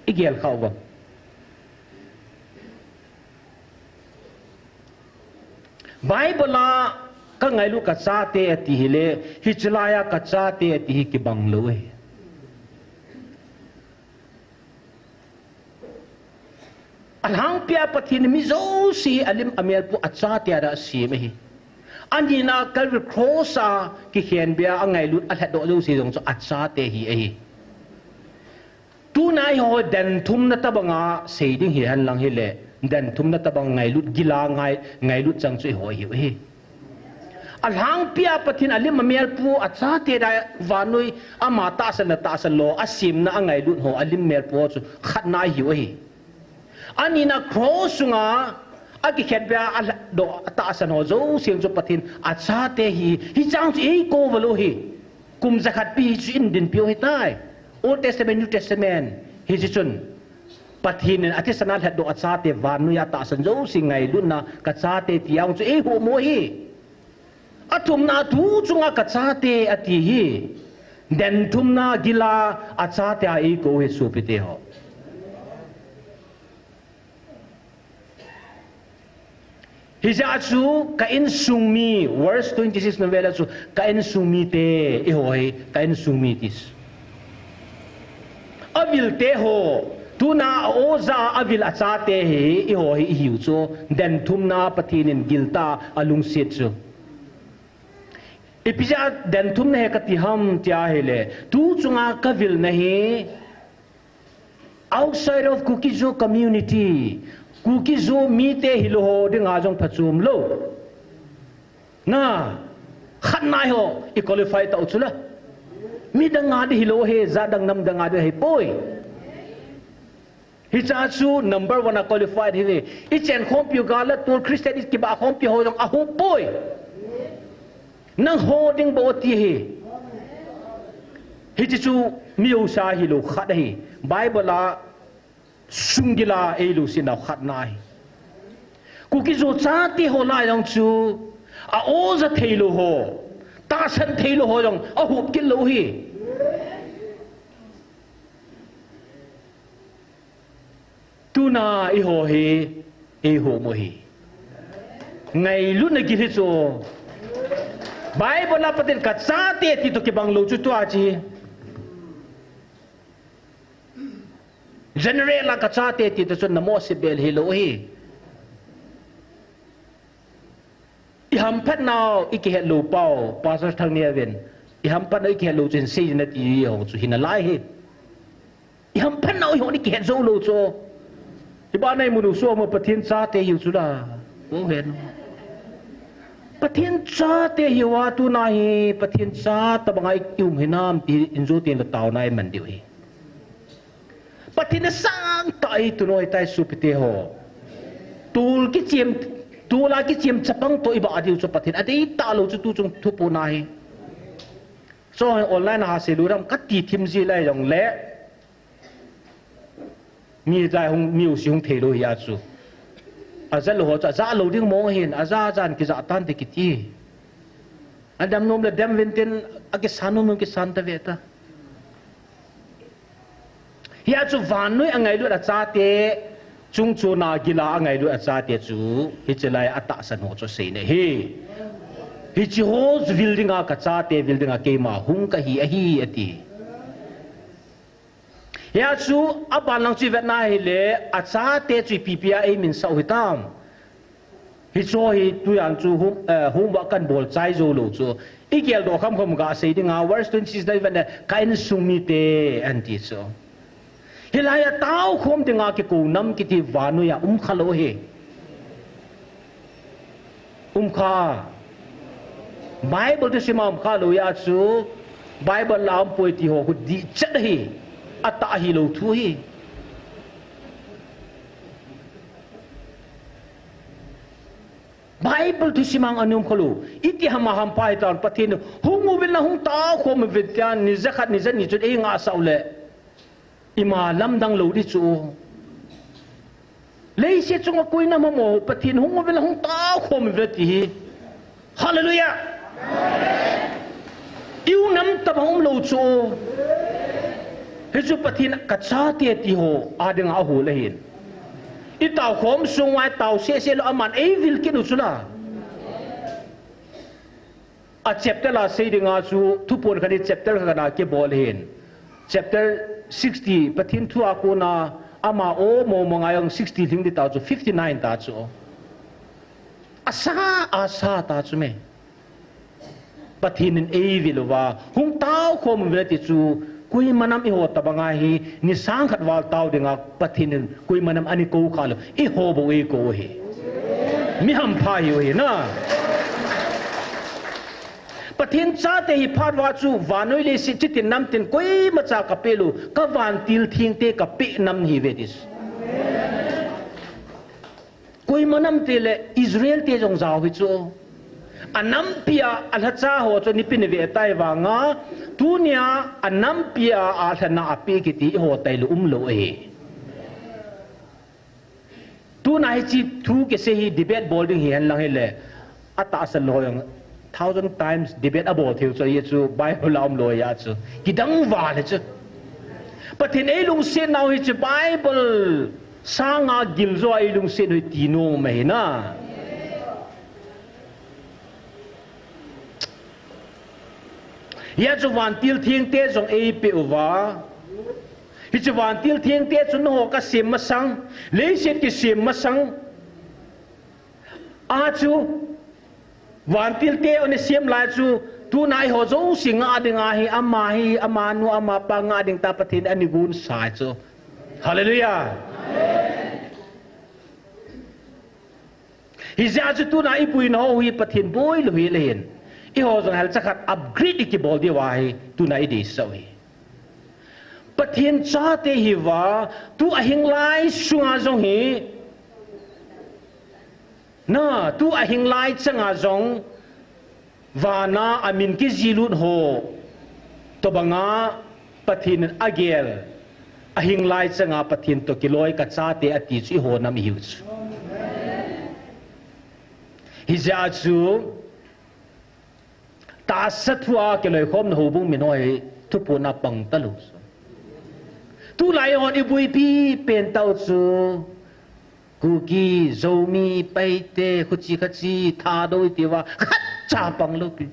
I gel kha uvam. Bible a ka ngailut ka chate ati hile, hiche laia ka chate ati hi kibang lou ahi. Alhangpia Pathen in mi jouse hi alim amel pu a chate a dia asem ahi. Anina Calvary cross a kikhenbia a ngailut a lhatdoh jouse jong chu a chate hi ahi. Tuna eiho denthumna tabanga sei ding hi henlang hile, denthumna tabang ngailut gila ngai, ngailut chang chu eiho ihiu ahi. Alhangpia Pathen alim amel pu a chate dia vannoi ama tahsan a tahsan lou, asemna a ngailut ho alim mel pu ho chu khatna ihiu ahi. Anina cross sunga akikhenbia a lhatdoh a tahsan ho jouse chu Pathen a chate hi, hichang chu eikou valou hi. Kum jakhat pi chu in dinpiu hitai. Old Testament, New Testament. Hiche chun Pathen in athisan a lhatdoh a chate vannoiya tahsan jouse ngailutna ka chate ti a chu eihomu ahi. Athumna tu chunga ka chate ati hi. Denthumna gila a chate a eikou hi sopite ho. Hijeh a chu ka insung mi, verse twenty-six na vel a chu ka insung mite, eiho hi ka insung mi ti. Avilte ho, tuna a oja avil a chate hi, eiho hi ihiu chu, denthumna Pathen in giltah a lungset chu. Ipi jeh a denthumna hi kati ham tia hile, tu chunga ka vilna hi, outside of Kuki-Zo community, Kuki-Zo mite hilou ho dinga jong phachom lou. Na, khatna eiho, i qualify tau chula. Mi danga di hilou hi, jat dang nam danga di hipoi. Hichea chu number one a qualified hi ve. I chenkhompiu gal a tol Christian i kibah khompi ho jong ahop poi. Nangho ding bou ati hi. Hiche chu mi jousa hilou khat ahi. Bible a sunggil a eilungset nau khatna ahi. Kuki-Zo chate ho lai jong chu a oja theilou ho, tahsan theilou ho jong ahop kit lou hi. Tuna eiho hi, eiho mo hi. Ngailutna gil hi chu. Bible a Pathen ka chate ti toh kibang lou chu tua chi. General a ka chate ti toh chu na mo se bel hilou hi. Hamphatnau ikihet lou pau, Pastor Thangneovin, ihamphatnau ikihet lou chu hin sei in ati hou chu hi nalai hi. Ihamphatnau ihon ikihet jou lou chu. Iba neimu nu soma Pathen chate hiu chu la. Ko hen. Pathen chate hiuva tuna hi Pathen cha tabanga i um hinam ti injo tin la tauna iman diu hi. Pathen asang tah hi tunoi tai sopite ho. Tul kichem, tula kichem chapang to iba diu chu Pathen adei talou chu tu chung thuphona hi. Chu online a ha seilu ram kati thim ji lai jongle. Mi jai hung, mi usi hung theilou hi a chu. Ajalou ho chu ajalou ding mong hin, aja jan kija tante kiti. Adam nom le dem vintin akisan nom nom kisan ta ve ta. Hia chu vannoi angailut achate, chungchona gila angailut achate chu, hiche lai atahsan ho chu seina hi. Hiche ho chu vil dinga kachate, vil dinga keima hung kahi ahi ati. Hia chu aban lang chu ivetna hile, achate chu ipi ipi a eimin sau hitam. Hiche hi tujan chu home, eh, homework kan bol chai jou lou chu. Igel doh kham kham gasei dinga, verse twenty-six na ivetna, ka insung mite, anti chu. Hilai a taokhom dinga kikou nam kiti vannoiya um khalou hi. Um kha. Bible thusim a um khalou a chu, Bible la um poi ti ho khu dihchet ahi. Atah hilou thu hi. Bible thusim a ana um khalou. Iti hama hampha hitam Pathen hung uvin la hung taokhom uvin tia, ni jakhat ni jani chun eingah sah u le. Ima lamdang lou di chu. Leiset chunga koi nam ham o, Pathen hung uvin la hung taokhom uve ti hi. Hallelujah. I u nam tabang umlou chu. Hichu Pathen kachate ti ho, adinga ahol ahin. I taokhom sung uva i tao sese lou aman eivil kit u chu la. A chapter la sei dinga chu, thuphon khat hi chapter khat a kibol hin. Chapter sixty, Pathen thu a kona, ama o mo mo ngai jong sixty lhing di ta chu, fifty-nine ta chu. Asa, asa ta chu me. Pathen in eivil uva, hung taokhom uve ti chu, Koima nam eiho tabanga hi, ni sang khat val tao dinga Pathen in koima nam ana kou kha lou, eiho bou eikou u hi. Mi hampha hiu hi na. Pathen chate hi phat uva chu vannoi leiset chitin nam tin koima cha kapeh lou, ka vantil thengte kapeh nam nahiuve ti chu. Koima nam tile Israel te jong jao hi chu. Anampi a alhacha ho chu nipi ni ve tai vanga, tunia anampi a alhana apeh kiti eiho tailou umlou ahi. Tuna hiche thu kisei hi debate bol ding hihen lang hile, atahsan lou jong thousand times debate abol theiu chu, ahi chu Bible a umlou ahi chu. Kidang val hi chu. Pathen eilungset nau hiche Bible sanga giljo a eilungset u hi ti nom ahi na. Hia chu vantil thengte jong eipeh uva. Hiche vantil thengte chu nangho kasem masang, leiset kisem masang. A chu, vantil te ana sem lai chu, tuna eiho jouse ngah dinga hi, ama hi, amanu, amapa ngah ding ta Pathen in ana gonsa chu. Hallelujah. Hijeh a chu tuna iboina ho hi Pathen boilou hile hin. Eiho jong helcha khat upgrade ikibol diu ahi, tuna ideisah u hi. Pathen chate ihiuva, tu ahinglai sunga jong hi, na, tu ahinglai changa jong, vana amin kijilut ho, tobanga Pathen in agel, ahinglai changa Pathen toh kiloi kachate ati chu eiho nam ihiu chu. Hijeh a chu, tahsa thua kiloikhomna houbung min ho hi thuphon a pang talou chu. Tulai hon iboipi pen tau chu. Kuki, Zomi, Paite, khuchi khachi, Thadou itiuva, khatcha panglou pi.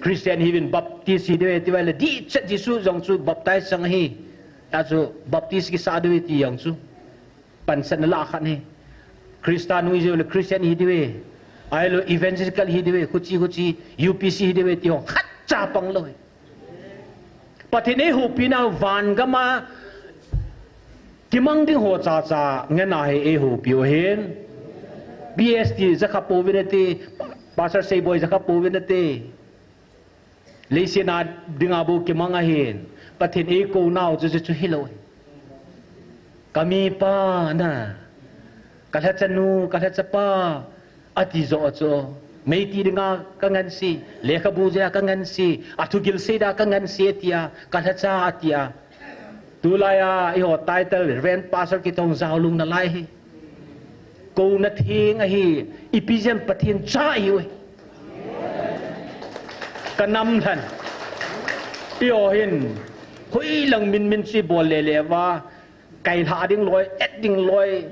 Christian hiuvin Baptist hidiu itiuva le, dihchet Jesu jong chu baptize jong ahi. Achu Baptist kisah diu iti jong chu. Pansatna lah khat ahi. Christa nung ihi jeh ule Christian ihi diu ve. Ahilou evangelical ihi diu ve, khuchi khuchi, U P C ihi diu ve ti ho khatcha pang lou. Pathen in eihoupi nau van gam a kimang ding ho chacha ngen a hi eihoupi u ahin. P S T jakha pouvin nate, Pastor Seiboi jakha pouvin nate. Leiset a dinga bou kimang ahin. Pathen in eikou nau chu, chu, chu hilou. Ka mipa na. Ka lhacha nu, ka lhacha pa. Ati joh chu. Meitei dinga ka ngansi. Lekhabu jeh a ka ngansi. A thugil sei dia ka ngansi tia. Ka lhacha atia. Tulai a, eiho title, Reverend Pastor kiti hung jao lou nalai hi. Kouna theng ahi, ipi jeh a Pathen cha ihiu hi. Ka nam lhan. Eiho hin, hoilang min min chu ibol le le uva, kailha ding loi, et ding loi,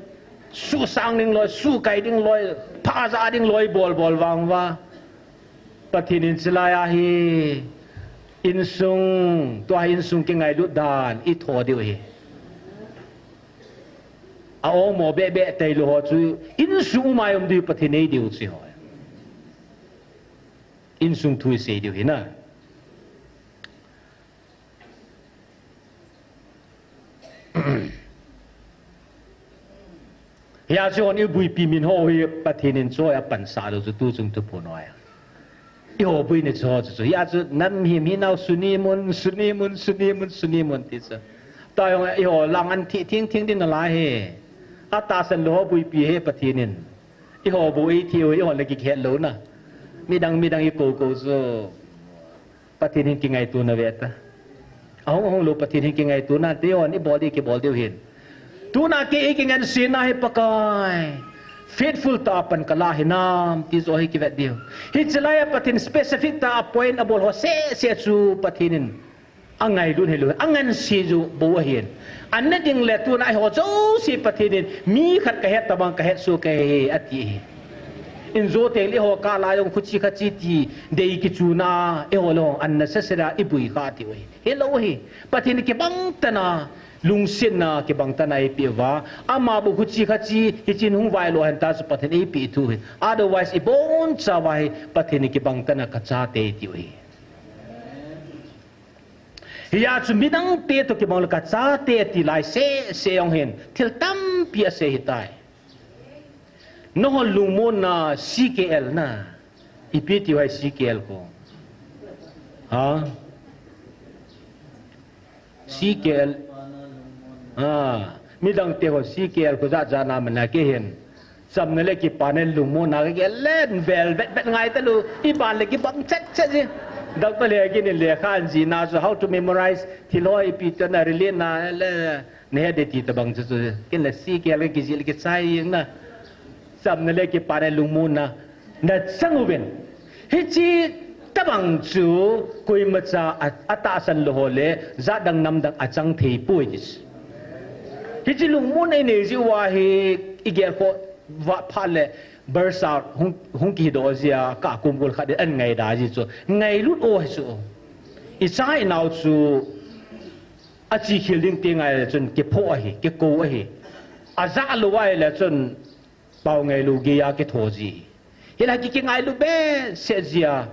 suhsang ding loi, suhkai ding loi, phaja ding loi, bol bol vang uva. Pathen in chulai a hi insung, tua hi insung kingailut dan, itho diu hi. A ongmo beh beh tailou ho chu, insung umai um diu Pathen in ei diu chu ho. Insung thu isei diu hi na. Hia chu hon ibuipi min ho hi Pathen in chu apansah lou chu tuchung thuphon ho a. Eiho buina chu ho chu chu. Hia chu nam him hinau sunimun, sunimun, sunimun, sunimun ti chu. Tua jong eiho lang an thi thing thing ding nalai hi. Atahsan lou ho buipi hi Pathen in. Eiho bou eithei u, eiho le kikhet lou na. Midang, midang ikou kou chu. Pathen hin kingaito na ve ta. Ahung, ahung lou Pathen hin kingaito na, te hon ibol di kibol diu hin. Tuna kei kingansena hi Pakai. Faithful tah a pan kalah hinam, ti joh hi kivet diu. Hiche lai a Pathen specific tah a point abol ho seh seh chu Pathen in angailut hilou, anganse jou bou ahin. Ana ding le tuna eiho jouse Pathen in mi khat kahet tabang kahet soh kahi ati hi. Injo teng le eiho kah lai jong khuchi khachi ti dei kichuna eiho le hung ana sese da ibui kha tiu hi. Hilou hi. Pathen in kibang tah a, lungsetna kibang tah a eipeh uva. Ama bou khuchi khachi, hichin hung vailou hen ta chu Pathen in eipeh thu hi. Otherwise, ibonchauva hi Pathen in kibang tah a kachate tiu hi. Hia chu midangte toh kibang le kachate ti lai seh seh jong hin thil tampi asei hitai. Nahon lungmonna C K L na. Ipi tiu ham C K L kho. Ha? C K L. Ah, midangte ho C K L kho jat jat na mana kei hin. Chamna le kipana lungmonna kagel le vel vet vet ngai talou. Iban le kibang chet chet ji. Doctor le kei in lekha anjih na chu how to memorize thil ho ipi tia na relate na le. Nahet de ti tabang chu chu. Kei in le C K L kakijih le kichai jeng na. Chamna le kipana lungmonna. Nachang uvin. Hiche tabang chu koimacha a, atahsan lou ho le jat dang nam dang achang thei poi ti chu. Hiche lungmonna inei jiu va hi igel kho va phat le barsa hung, hung kidoh jia ka kum gol khat in an ngaida ji chu. Ngailut o hi chu. Icha inao chu achi khel ding ti ngai le chun kipho ahi, kikou ahi. Ajah lou ahile chun Pao ngailou geiya kitho ji. Hilai kikingailu behseh jia.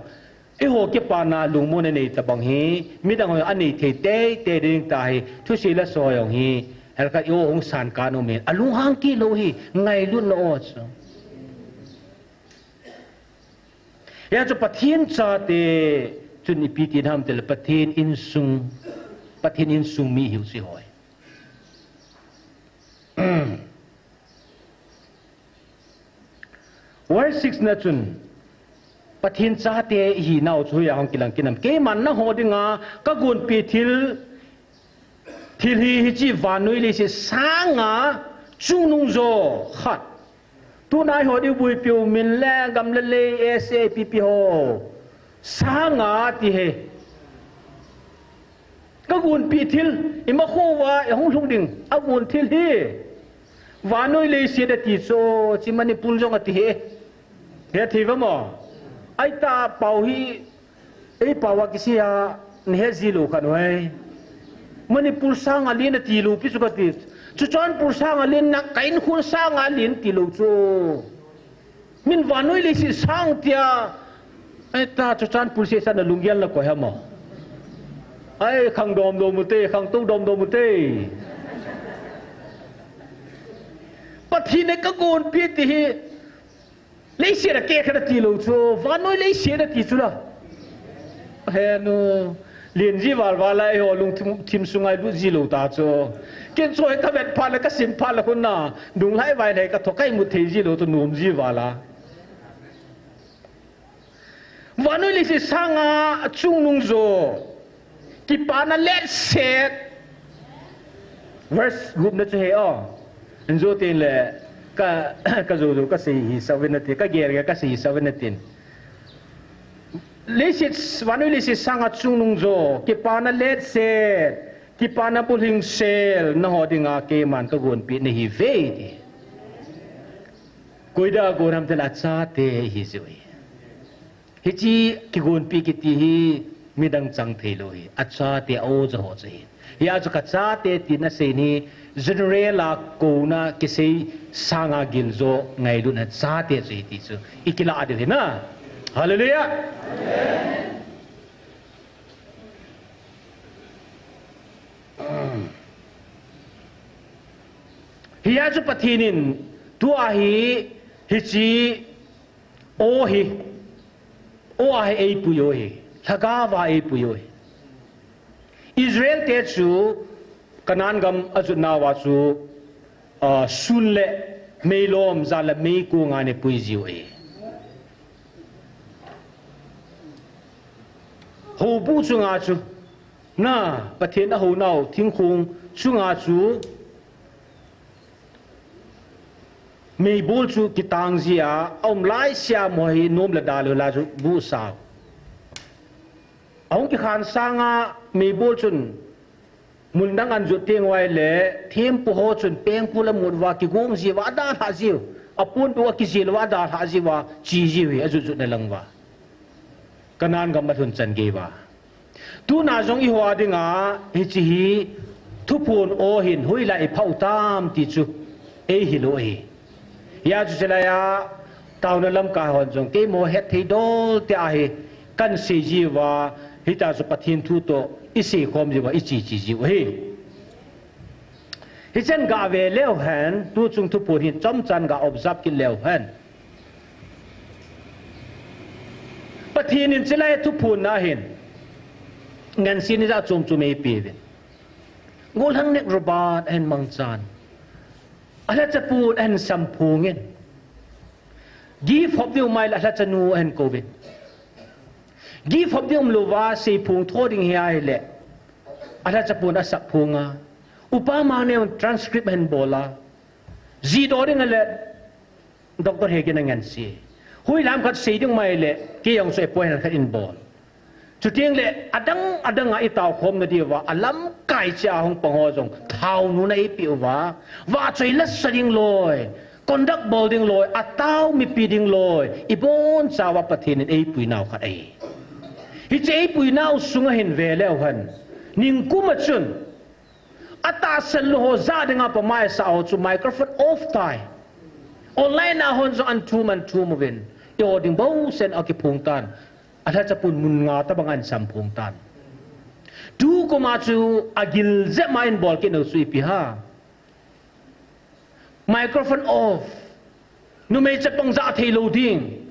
Eiho kipana lungmonna nei tabang hi. Midang ho anei thei teitei ding tahi. Thusei le so jong hi. Helkhat eiho hung san kan um in. Alunghang kit lou hi. Ngailutna o chu. Hia chu Pathen chate. Chun ipi ti ham tile Pathen insung. Pathen insung mi hiu si hoi. Verse six na chun, Pathen chate ihinau chu hoiya hung kilang kinam. Keiman nangho dinga kagonpeh thil, thil hi hiche vannoi leiset sanga chungnung jo khat. Tuna eiho diu buipiu min le gam le lei S A P P ho sanga ti hi. Kagonpeh thil, imakhouva, ihung lhung ding, agon thil hi. Vannoi leiset ati chu, hiche Manipur jong ati hi. Hethei uvam? Aitah pao hi, ei pao a kisei a, nahet ji lou khat u hi. Manipur sanga len ati lou pi chu kati. Churachandpur sanga len na, ka inkhun sanga len tilou chu. Min vannoi leiset sang tia. Ai ta, Churachandpur sesana lunggel na koi hama. Ai, khang dom dom ute, khang tou dom dom ute. Pathen in kagonpi ti hi. Leiset a kehkhen tilou chu, vannoi leiset a ti chu la. Henu, len ji val val a eiho lungthim, thim sunga ilut ji lou ta chu. Ken chu hoi kavet phat le kasim phat le khun na, nunglhai vailhai katho kaimut thei ji lou chu nom ji val a. Vannoi leiset sanga chungnung jo. Kipana letset. Verse gupna chu he o. Injo tin le ka, ka jou jou kasei hi sauvin ati, ka gel gel kasei hi sauvin ati. Leiset, vannoi leiset sanga chungnung jo. Kipana letset. Kipana bulhing sel. Naho dinga keiman kagonpi nahi ve ti. Koi dia gon ham tile achate hi jui. Hiche kigonpi kiti hi midang chang thei lou hi. Achate a-o ja ho chu hi. Hia chu kachate tina sei hi general a kona kisei sanga giljo ngailutna chate chu hi ti chu. I kilah diu hi na. Hallelujah. Hia chu Pathen in tua hi hiche O hi, o a hi eipui u hi, lhagao a eipui u hi. Israel te chu Canaan gam ajot nauva chu, ah, sun le meilom, jan le meikong a ana pui jiu hi. Houbu chunga chu, na, Pathen ahou nau, thingkong chunga chu, meibol chu kitang jia, aum laisea mo hi nom le da lou la chu bu sao. Ahung kikhan sanga meibol chun mun dang anjot teng uva le, thempu ho chun pengpu la mut uva kigong jiuva adalhah jiu. Aponbeh uva kijil uva adalhah jiuva, chi jiu hi ajot jotna lang uva. Canaan gam alhun chan gei uva. Tuna jong eiho dinga, hiche hi thuphon o hin hoilai iphah u tam ti chu eihil u ahi. Hia chu chulai a, taona lamkai hon jong, keima het thei dol tia hi, kahin sei jiuva, hitia chu Pathen thu toh, isei khom jiuva, iche che jiu ahi. Hichan gah ve leu hen, tuchung thuphon hin chomchan gah observe kit leu hen. Pathen in chulai thuphon na hin, ngansi ni ja chom chom eipeh uvin. Gollhang Nick Robert ahin mangchan. Alhacha pon ahin samphong in. Gift hop ding um ahile alhacha nu ahin kouvin. Gift hop ding umlouva seiphong tho ding hi ahile. Alhacha pon asap phong a. Upa Mangneo in transcript ahin bol a. Jihdoh ding ahile. Doctor Hegin angansi. Hoilam khat sei ding um ahile, kei jong chu appointment khat in bol. Chuteng le, adang, adang a itao khom na diuva, alamkai cheh a hung pang ho jong, thaonu na eipeh uva, vahchoi la sa ding loi, conduct bol ding loi, atao mipi ding loi, ibonchauva Pathen in eipui nau khat ahi. Hiche eipui nau sunga hin ve leu hen, ningkum a chun, atahsan lou ho ja dinga pamai sa ho chu microphone off tai. Online a hon jong an thum an thum uvin. Eiho ding bou sen akiphong tan. Alhacha pon mun nga tabang ahin samphong tan. Tukum a chu agil jep ma in bol kit nau chu ipi ham. Microphone off. Numei chapang ja thei lou ding.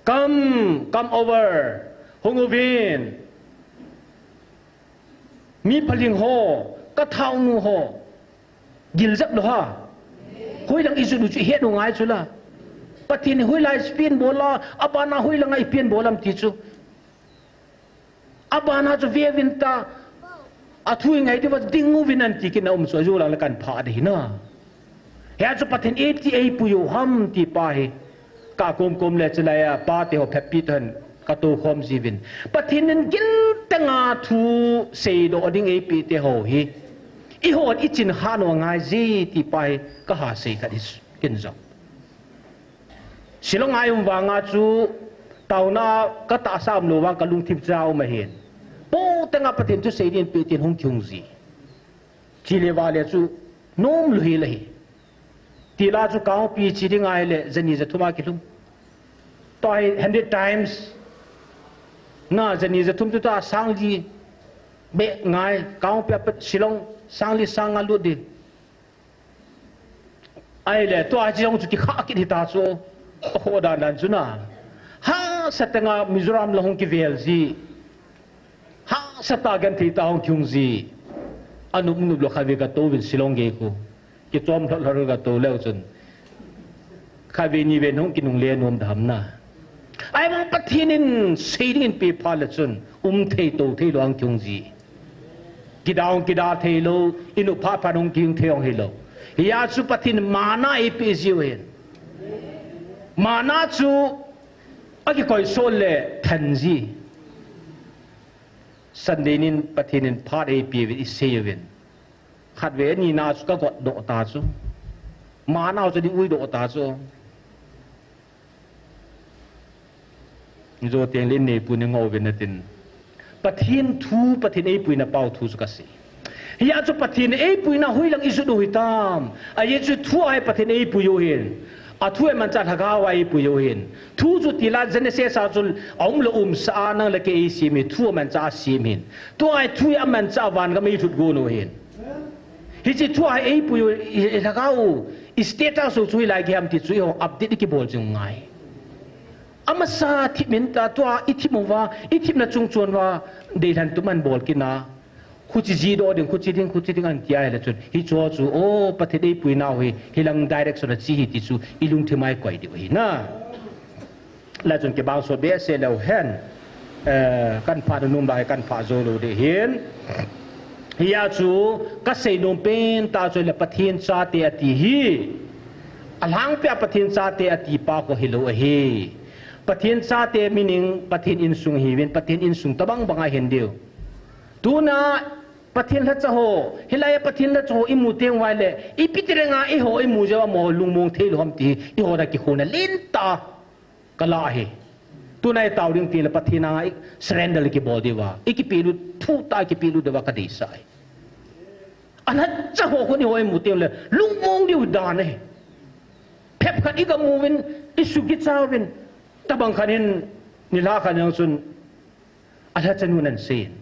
Come, come over. Hung uvin. Mi phaling ho, ka thaonu ho, gil jep lou ham. Hoilang ijot u chu ihet u ngai chu la. Pathen in hoilai ipi in bol a, abana hoilanga ipi in bol am ti chu. Abana chu ve uvin ta, athu ingai diuva ding uvin an ti kit na um chu, ajo lang le kan phah ding ahi na. Hia chu Pathen in iti eipui u ham ti pa hi. Ka komkom le chulai a, pate ho phabep toh hin ka tou khom jiuvin. Pathen in gilteng a thu seidoh ding eipeh te ho hi. Eihon ichin kha nau angai ji ti pa hi ka ha sei khat hi ken jong. Shillong a i um vanga chu taona ka tahsa umlou vang ka lungthim cha um ahin. Poteng a Pathen thusei din pe tin hung kihung ji. Chule vale chu Nom lou hel ahi. Tila chu kangpi chi ding ahile, jani jathum a kilhung. Tua hi hundred times. Na jani jathum chu ta sangli. Be ngai, kangpi apat Shillong, sangli sang nga lut ding. Ahile, tua chi jong chu kikhah kit hita chu. Ho dan dan chu na. Hahsa teng a Mizoram la hung kivel ji. Hahsa tah a genthei tah a hung kihung ji. Anup nup lou khatvei ka tou vin Shillong gei khu. Kichom lhot lhot ka tou leu chun. Khatvei nivei hung kinungle nom dam na. Ahivang Pathen in sei ding in pe phat le chun. Um thei tou thei lou a hung kihung ji. Kida hung kida thei lou. Inop phat phat hung kihung thei hung hilou. Hia chu Pathen in mana eipeh jiu hin. Mana chu akikoi sol le than ji. Sunday nin Pathen in phat eipeh uvin isei uvin. Khatvei anina chu ka got doh ta chu. Mana chu ding ui doh ta chu. Jou teng le in neipu nei ngou vin natin. Pathen thu, Pathen eipuina pau thu chu ka sei. Hia chu Pathen eipuina hoilang ijot u hitam. Ajeh chu thu a hi Pathen eipui u hin. Athu amanchah lhagao a eipui u hin. Thu chu tila Genesis a chun aum lou umsa a nang le kei eisem hi thu amanchah a sem hin. Tua hi thu hi amanchah a van gam eilhut gon u hin. Hiche thu a hi eipui u, i, i lhagao u, i status u chu hilai gei ham ti chu eiho update ikibol jing u ngai. Amasa thip min ta tua ithip uva, ithipna chung chon uva, deilhen tum ahin bol kit na. Khuche ji doh ding, khuche ding, khuche ding ahin ti ahile chun. Hicho chu, o, Pathen eipuina u hi, hilang direction a che hi ti chu, ilungthim a ikoi diu ahi na. Lai chun kibang sot behseh leu hen. Eh, kan phah nom lai, kan phah jou lou ding hin. Hia chu, ka sei nom pen tah chu le Pathen chate ati hi. Alhangpia Pathen chate ati pa khu hilou ahi. Pathen chate meaning Pathen insung hiuvin, Pathen insung tobang bang a hin diu. Tuna Pathen lhacha ho, hilai a Pathen lhacha ho imu teng uva le, ipi ti dinga eiho imu jeh uva amaho lungmong thei lou ham ti hi, eiho a kikhona lentah. Ka la ahi. Tuna i tao ding tile Pathen anga i surrender kibol diuva. I kipelut, thutah kipelut diuva ka deisah ahi. Alhacha ho khu eiho imu teng le, lungmong diu dan ahi. Phep khat i ga mu uvin, i sukicha uvin. Tabang khat in, nilhah khat in chun, alhacha nun ahin seiyin.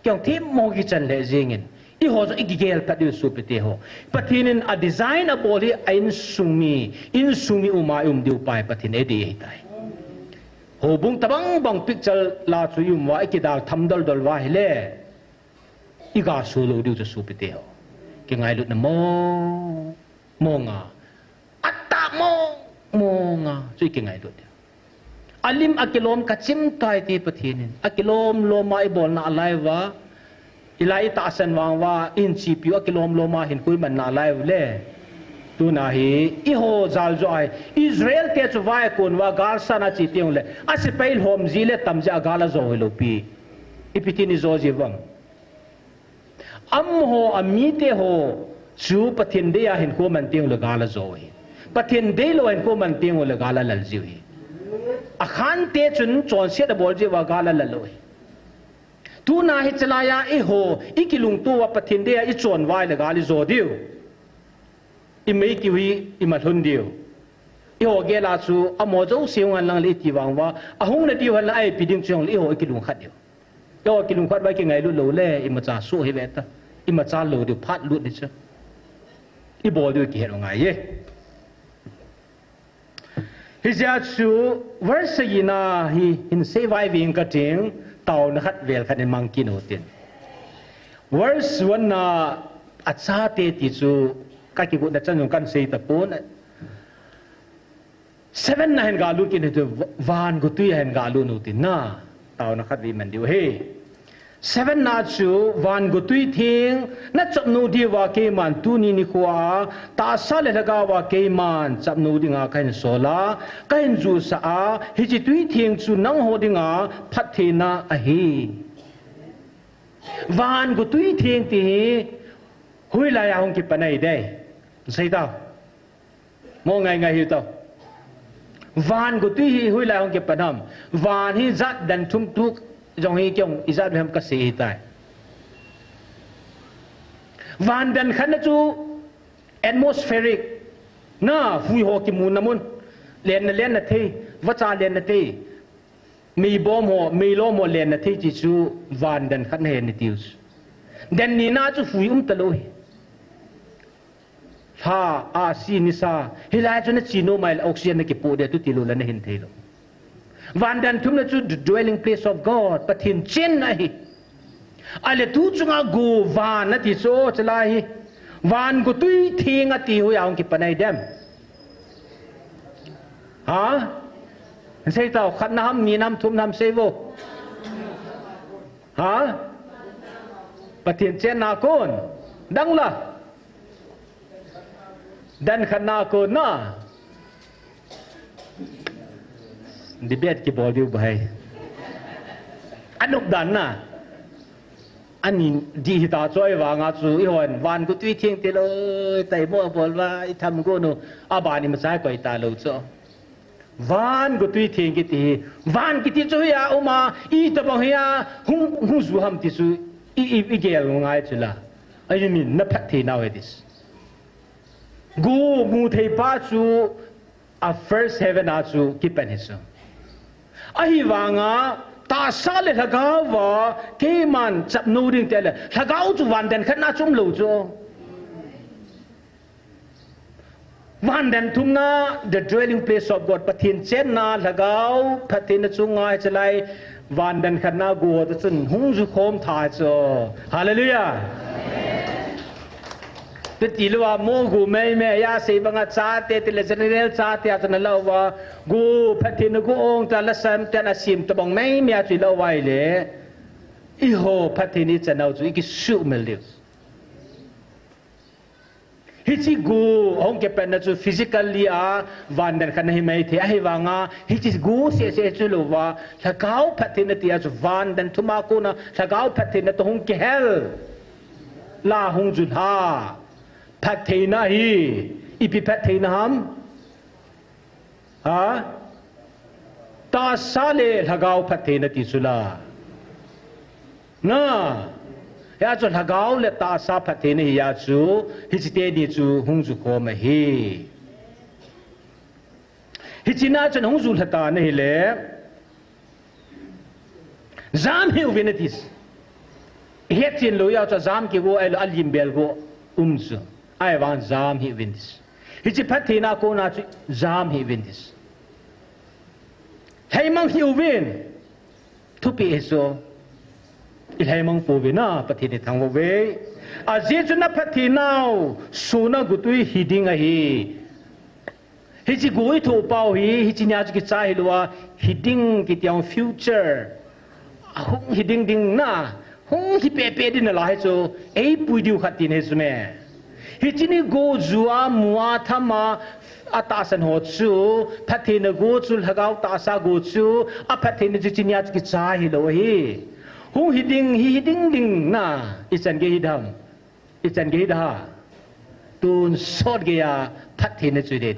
Kei jong themmo kichan lheh jengin. Eiho jong i kigel phat diu sopite ho. Pathen in a design abol hi a insung mi, insung mi um a i um diu pa hi Pathen in eidei ahitai. Houbung tobang bang picture la chu i um uva, i kidal tham dol dol uva ahile. I ga so lou diu chu sopite ho. Kingailutna mong, mong a. Atah mong, mong a. Chu i kingailut diu. Alim akilom kachim tai ti Pathen in. Akilom lom a i bol nalai uva. I lai i tahsan vang uva, i hin chepi u akilom lom a hinkho i man nalai u le. Tuna hi, eiho jal joh ahi. Israel te chu vai a kon uva, gal san a che teng le. A sepai lhom ji le tam ji a gal a jo hilou pi. Ipi tin i jo ji uvam. Amaho, a mite ho, chu Pathen dei a hinkho man teng u le gal a jo u ahi. Pathen deilou a hinkho man teng u le gal a lal jiu ahi. A khante chun chonset a bol jiu va gal a lal u ahi. Tuna hi chalai a eiho, i kilungto uva Pathen dei a i chon uva ahile gal i jo diu. I mei kiu hi, i malhun diu. Eiho gel a chu, amaho jouse hung hen lang le i ti vang uva, ahung na diu hen lang a ipi ding chu hung le eiho i kilungkhat diu. Eiho kilungkhat uva i kingailut lou le, imacha soh hi ve ta. Imacha lou diu phat lut di chu. I bol diu kihet u ngai e. Hijeh a chu verse sagina hi hin sei vai ving ka ting, taona khat vel khat in mang kit u tin. Verse one na a chate ti chu ka kigotna chan jong kan sei tapon. Seven na hin galut kit u tin, van gotui a hin galut u tin na. Taona khat vei man diu ahi. Seven na chu van gotui theng na chop nom diuva keiman tuni nikho a tahsa le lhagao a keiman chop nom dinga kahin sol a, kahin jusah a, hiche tui theng chu nangho dinga phattheina ahi. Van gotui theng ti hi hoilai a hung kipan ahi dei. Sei tau. Mo ngai ngai hi tau. Van gotui hi hoilai hung kipan ham. Van hi jat dan thum tuk jong hi kei jong ijat ham ka sei ahitai. Van dan khat na chu Atmospheric. Na, hui ho kimu na mun. Lenna, lenna thei. Vacha lenna thei. Meibom ho, meilom ho lenna thei ti chu van dan khat na he ni tiu chu. Dan ni na chu hui um ta lou hi. Lha, a, si, nisa. Hilai chu na chi nom a ahile oxygen na kipoh ding tu ti lou le na hin thei lou. Van dan thumna chu the dwelling place of God. Pathen chenna ahi. Ahile tu chunga go van na ti chu chalai hi. Van go tui theng a ti hu ya hung kipan ai dem. Ha? Sei tao khat na ham ni nam thum nam sei vo. Ha? Pathen chenna kon. Dang la. Dan khat na kon na. Debate kibol diu bahai. Anop dan na. Ani di hita choi vanga chu i hon van go tui theng ti lou, tai mo bol va, i tham go no, a ban i machai koi ta lou chu. Van go tui theng kiti hi, van kiti chu hi a um a, i tabang hi a, hung, hung ju ham ti chu, i, i, i gel ngai chu la. I mean, na phat thei nau he this. Go mu thei pa chu, a first heaven a chu kipan hi chu. Ahivanga, tahsa le lhagao va, keiman chapnu ding te le, lhagao chu van dan khat na chu um lou chu. Van dan thumna, the dwelling place of God, Pathen chenna, lhagao, Pathen na chu ngai chalai, van dan khat na go ta chun, hung ju khom tha chu. Hallelujah. Pe ti lou a mo gu mei mei a sei banga chate, ti le general chate a chana lou va. Gu Pathen gu ong ta la sam te na sim tabang mei mei a chu lou va ile. I ho Pathen i chanau chu i kisuh mel diu. Hichi gu hung kipan na chu physically a van dan khat na hi mai thei ahivanga hichi gu se se chu lou va. Lhagao Pathen na ti a chu van dan thuma kona lhagao Pathen na to hung kihel. La hung ju lha. Phattheina hi, ipi phattheina ham? Ha? Tahsa le lhagao phattheina ti chu la. Na. Hia chu lhagao le tahsa phattheina hi a chu, hichi te ni chu hung ju khom ahi. Hichi na chun hung ju lha ta na hi le. Jam hi uvin a ti. Het chin lou ya chu jam ki go ai lo a lim bel go um chu. Ai vang jam hi uvin ti. Hichi phattheina kona chu jam hi uvin ti. Lhaimang hi uvin. Thupi hi chu. I lhaimang pouvin a Pathen i thangvah uve. Ajeh chu na phattheinau suna gutui hi ding ahi. Hichi gu i thoh pau hi, hichi nia chu kichai hilou a, hi ding kiti a future. A hung hi ding ding na, hung hi pe pe ding na la hi chu, ei pui diu khat tin hi chu me. Hichi ni gu ju a, mu a, tham a, a tahsan ho chu, phattheina gu chu, lhagao tahsa gu chu, a phattheina chu chi nia chu kichai hilou hi. Hung hi ding, hi, hi ding ding na, i chan gei hi dam. I chan gei da. Tun sot gei a phattheina chu hi ding.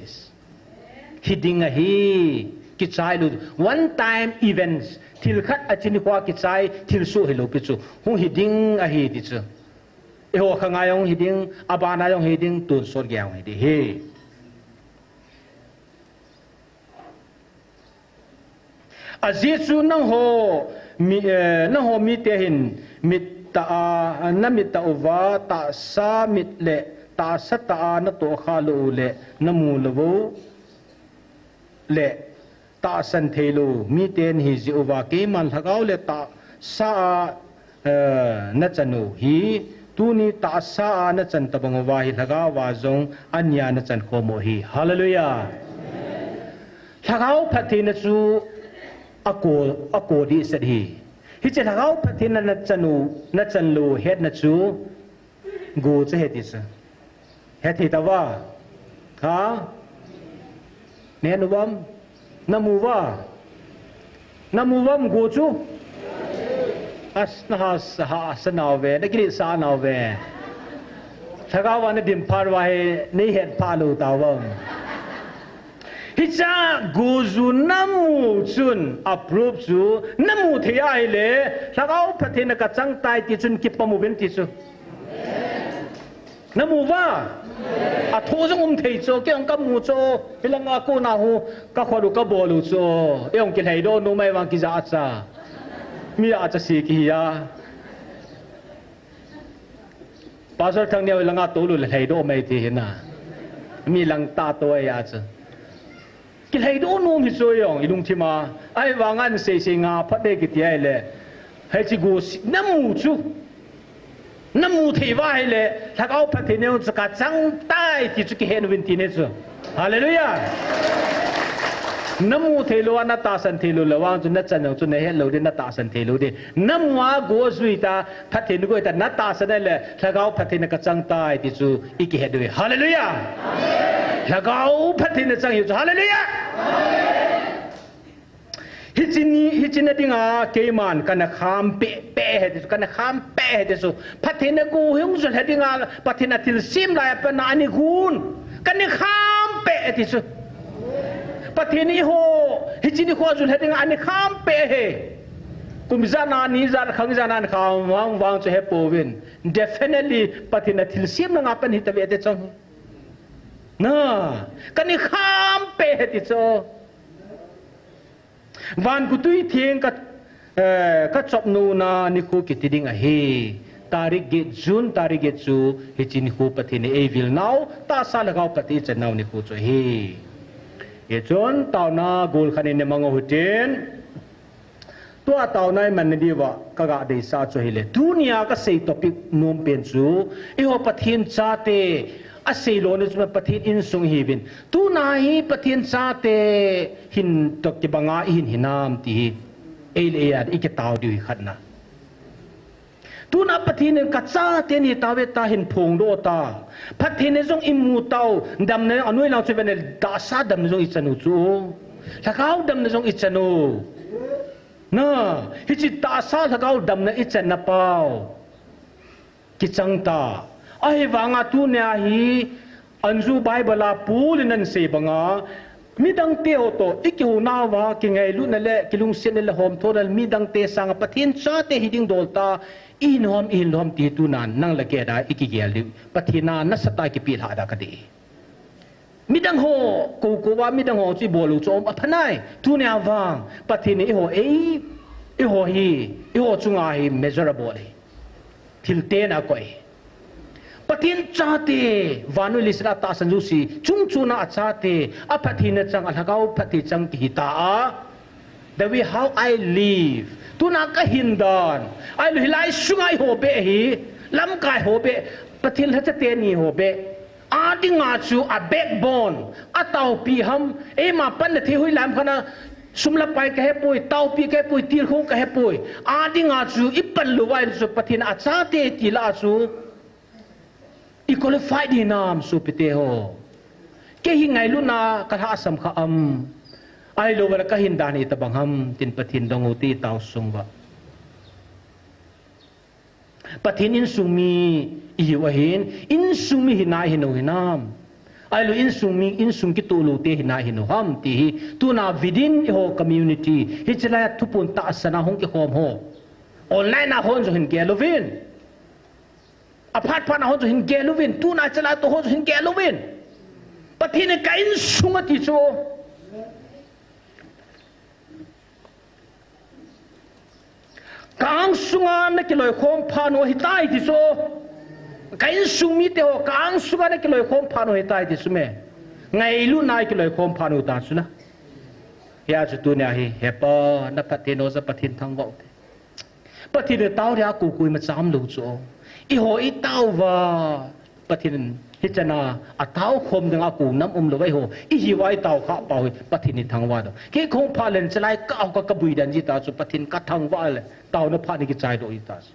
Hi ding ahi. Kichai lou. One time events. Thil khat a chini kho a kichai. Thil suh hilou pi chu. Hung hi ding ahi ti chu. Eiho kha ngai hung hi ding. A ban a hung hi ding. Tun sot gei a hung hi ding hi. Ajeh chu nangho mi, eh, nangho mite hin mit tah a, na mit tah uva, tahsa mit le tahsa tah a na tohkha lou u le, na mu lou u le, tahsan thei lou mite nahi jeh uva, keiman lhagao le tahsa a, eh, na chan u hi, tuni tahsa a na chan tabang uva hi, lhagao va jong a nia na chan khom u hi. Hallelujah. Lhagao phattheina chu a ko, a ko dih set hi. Hiche lhagao phattheina na chan u, na chan lou hetna chu gu chu he ti chu. Hethei tauva? Ha? Nenu vam? Namu uva? Namu uvam gu chu? As, na ha, ha, sa nauve, na kili sa nauve. Lhagao va na dim phat uva hi, nei het pha lou tauvam. Hicha gu ju namu chun approve chu, namu thei ahile, lhagao phattheina ka chang tai ti chun kipom uvin ti chu. Namu uva? Athoh jong um thei chu, kei jong kamu chu, hilanga kona hu, kakhut u kabol u chu, ei jong kilhaidoh nom ahivang kija acha. Mi acha si kihi a. Pastor Thangneo langa tolu le lhaidoh mai ti hina. Mi lang tah toh ahi a chu. Kilhaidoh nom hi chu jong, ilungthim a. Ahivanga nasei sei nga phat dei kiti ahile. Hiche go si, namu chu. Namu thei uva ahile, Lhagao Pathen in chu kachang tai ti chu kihet uvin ti ahi chu. Hallelujah. Namu thei lou a, natahsan thei lou le vang chu nachan jong chu nahet lou ding, natahsan thei lou ding. Namu a go jui ta, Pathen go ta, natahsan le, Lhagao Pathen in kachang tai ti chu ikihet uve. Hallelujah. Lhagao Pathen in achang hi chu. Hallelujah. Hiche ni, hiche na dinga keiman kana kham peh peh ahi ti chu, kana kham peh ahi ti chu. Pathen a go hung jol he dinga, Pathen a thilsem lai a pat na ani gun. Kana kham peh ahi ti chu. Pathen in eiho, hiche nikho jol he dinga ana kham peh ahi. Kum ijat na, ni ijat, khang ijat na ana kham vang vang chu hepouvin. Definitely, Pathen a thilsem langa pat hita ve ti chu. Na, kana kham peh ahi ti chu. Van khotui theng ka, eh, kachop nona nikho kiti ding ahi. Tarik get, June tarik get chu hiche nikho Pathen in eivil nau, tahsa Lhagao Pathen ichan nau nikho chu ahi. Hichun taona gol khat in imang u hitin. Tua taona iman na diuva kaga deisah chu ahile. Tunia kasei topic nom pen chu, eiho Pathen chate, asei lona chu Pathen insung ihiuvin. Tuna hi Pathen chate hin toh kibanga ihin hinam ti hi. Ei le ei a ikitao diu hi khatna. Tuna Pathen in kachate nahi tauve tia hin phongdoh ta. Pathen in jong imu tau, damna anoi lang chu vele tahsa damna jong ichan u chu. Lhagao damna jong ichan u. Na, hiche tahsa Lhagao damna ichanna pau. Kichang ta. Ahivanga tunia hi, anju Bible a Paul in anasei banga, midang te ho toh, ikihouna uva, kingailutna le, kilungsetna le, homthohna le, midang te sanga Pathen chate hiding dol ta, ihin u ham, ihin lou ham ti tuna nang le kei a ikigel diu. Pathen a nasatah a kipelhah da kati. Midang ho, kou kou a midang ho chu ibol u chu um aphanai. Tunia vang, Pathen in eiho, ei, eiho hi, eiho chunga hi measure abol e. Thil tena akoi. Pathen chate, vannoi leiset a tahsan jouse, chungchona achate, aphattheina chang, alhagao phatthei chang kihi ta a. The way how I live. Tuna kahin dan. Ahilou hilai sunga eiho beh hi. Lamkai ho beh. Pathen lhacha teni ho beh. Adinga chu a backbone. Ataopi ham. Eima panna thei hoilai ham khat a. Sum le pai kahepoi. Taopi kahepoi. Tilkhou kahepoi. Adinga chu ipan lou uva chu Pathen achate ti lah a chu. I qualified hinam sopite ho. Kei hi ngailutna kalhahsam kha am. Ahilou le kahin dan hi itobang ham tin Pathen dong u ti tao sung uva. Pathen insung mi ihiu ahin, insung mi hina ihiu hinam. Ahilou insung mi, insung kitoh lou te hina ihiu ham ti hi. Tuna within eiho community. Hiche lai a thuphon tahsan a hung kikhom ho. Online a hon jong hin gel uvin. Aphat phat na hon jong hin gel uvin, tuna chala to hon jong hin gel uvin. Pathen in ka insung ati chu. Ka angsunga na kiloikhom phat u ahitai ti chu. Ka insung mite ho, ka angsunga na kiloikhom phat u ahitai ti chu me. Ngailutna a kiloikhom phat u ta chu na. Hia chu tunia hi, He Pa, na phatthei nau jeh a Pathen thangvah u te. Pathen i tao dia kou koima cham lou chu. Eiho i tao uva. Pathen in hichan a, atao khom ding a kou nam um lou eiho. Ihiu a i tao kha pau hi. Pathen i thangvah doh. Kei khong pha len chalai ka ka ka bui dan ji ta chu. Pathen ka thangvah le. Taona pha ni kichai doh i ta chu.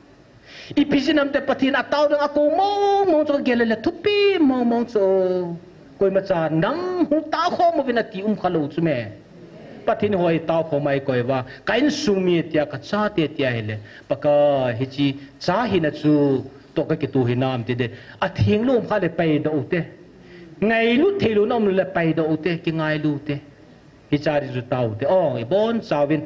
Ipi jeh ham ti le Pathen a tao ding a kou mong mong chu ka gel le thupi mong mong chu. Koima cha nang hung tao khom uvin ati um kha lou chu me. Pathen eiho i tao khom a i koi uva. Ka insung mi tia ka chate tia hile. Pakai hiche cha hina chu toh ka kitoh hinam ti de. Atheng lou um kha le paidoh u te. Ngailut thei lou na um le paidoh u te. Kingailu te. Hiche a di chu tao te. Ong, i bonchauvin.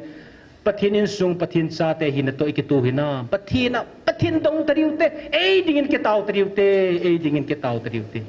Pathen insung, Pathen chate hina toh i kitoh hinam. Pathen a, Pathen dong ta diu te. Ei dingin kitao ta diu te. Ei dingin kitao ta diu te.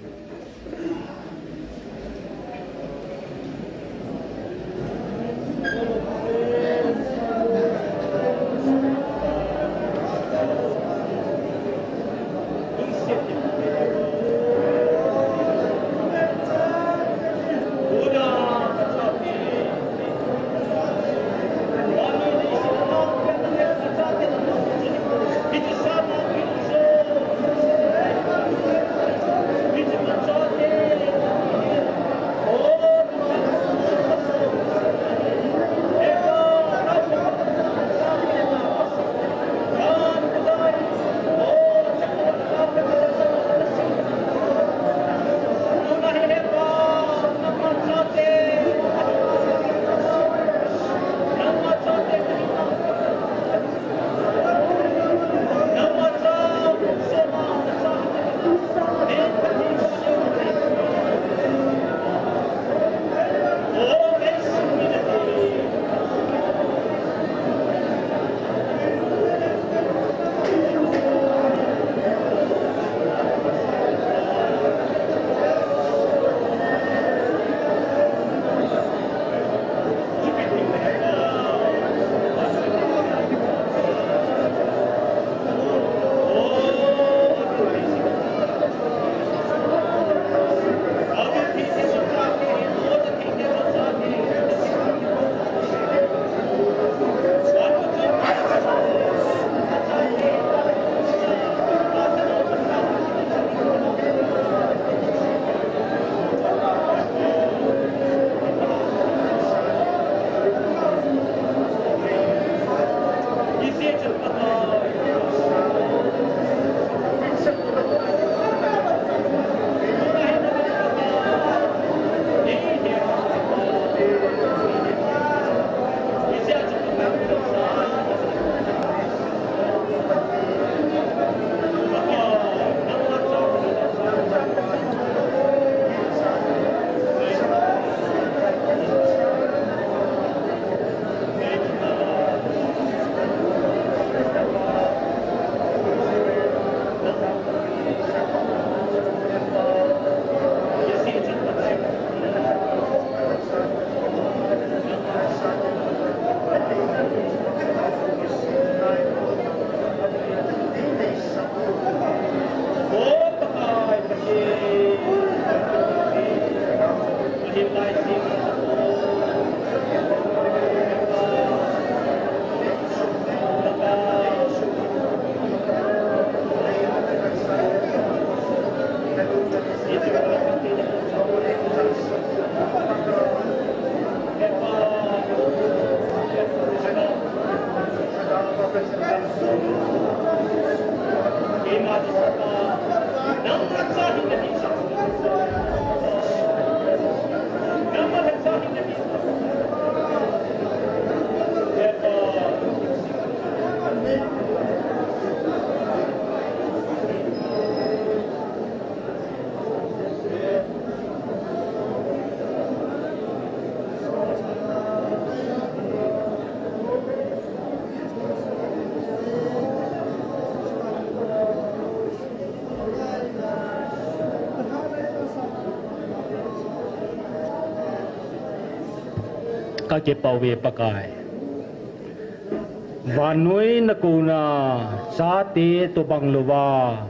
Ka kipah uve Pakai. Vannoi na kouna chate toh bang louva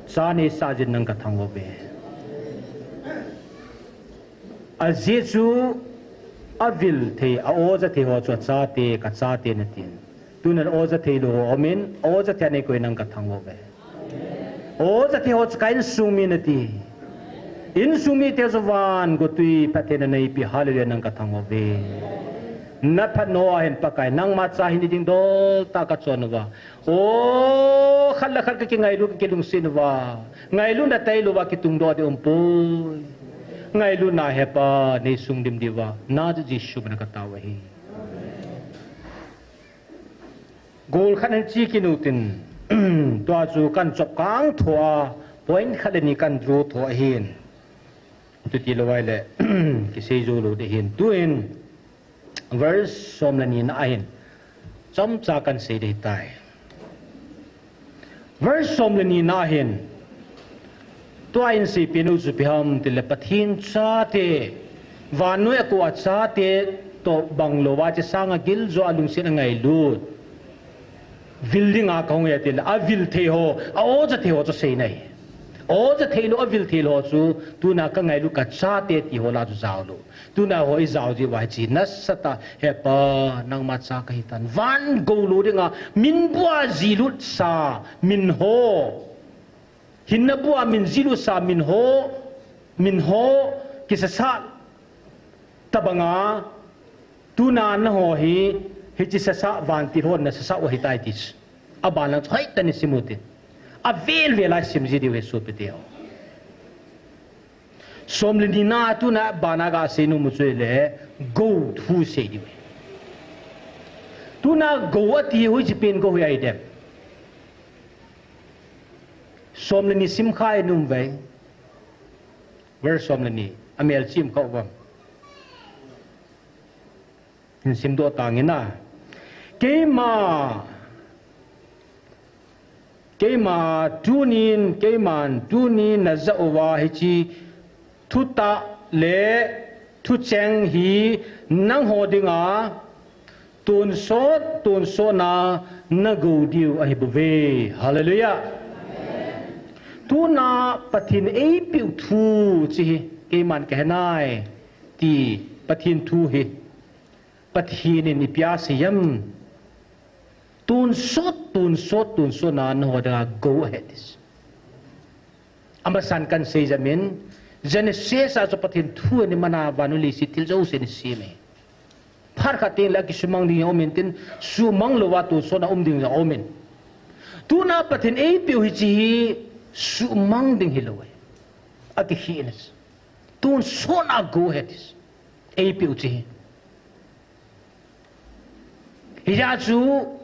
cha neisah jin nang ka thangvah uve. Ajeh chu avil thei, a-oja thei ho chu achate, ka chate natin. Tuna oja thei lou ho umin, oja thei a neikoi nang ka thangvah uve. Oja thei ho chu ka insung mi nati. Insung mite chu van gotwi phattheina neipe, hallelujah, nang ka thangvah uve. Na phatna a hin Pakai, nangma cha hina ding dol tah ka chon uva. O, khat le khat ka kingailut, ka kilungset uva. Ngailutna tailouva kitungdoh ding umpoi. Ngailutna hepa, neisung dim diuva. Na chu Jesu mina ka tao ahi. Goal khat hin che kit u tin, tua chu kan chop kang tho a, point khat le ni kan draw tho ahin. Chuti lou ahile, kisei jou lou ding ahin. Tuin, verse som le ni na ahin, chomcha kan sei ding ahitai. Verse som le ni na ahin, tua in seipeh u chu ipi ham tile, Pathen chate, vannoi a kou a chate toh bang louva, hiche sanga giljo a lungset a ngailut, vil dinga kahung e tile, avil thei ho, a-oja thei ho chu seina ahi. Oja thei lou, avil thei lou ho chu, tuna ka ngailut ka chate ti ho lah chu jao lou. Tuna ho i jao jiuva hiche nasatah, hepa, nangma cha kahitan. Van gou lou dinga, min bua jilut sa, min ho. Hinna bua min jilut sa, min ho. Min ho, kisasa tabanga, tuna nangho hi, hiche sasa vantil hon nasasa u ahitai ti chu. Aban lang chu hoitah in isim u tin. Avel vel a isim ji diu ahi sopi teho. Som le ni na tuna bana ga sei nom u chu ahile, gou thu sei diu ahi. Tuna gou ati hoiche pen gou hi ahi dem. Som le ni sim kha inom uve. Verse som le ni. Amelchim kha uvam. Hin simdoh tange na. Keima, keima tunin, keiman tunin najah uva hiche thutah le thucheng hi nangho dinga tonsot, tonsot na nagou diu ahi bouve. Hallelujah. Tuna Pathen eipeh u thu hiche hi, keiman kahe nai ti Pathen thu hi. Pathen in ipi asei em? Tonsot, tonsot, tonsot na nangho dinga gou ahi ati. Amasan kan sei jeng in, Genesis a chu Pathen thu in iman a vannoi leiset thil jouse eisem e. Phat khat teng le akisumang ding aum in tin, sumang louva tonsot na um ding aum in. Tuna Pathen eipeh u hiche hi sumang ding hilou e. Akikhehna chu. Tonsot na gou ahi ati. Eipeh u hiche hi. Hijeh chun,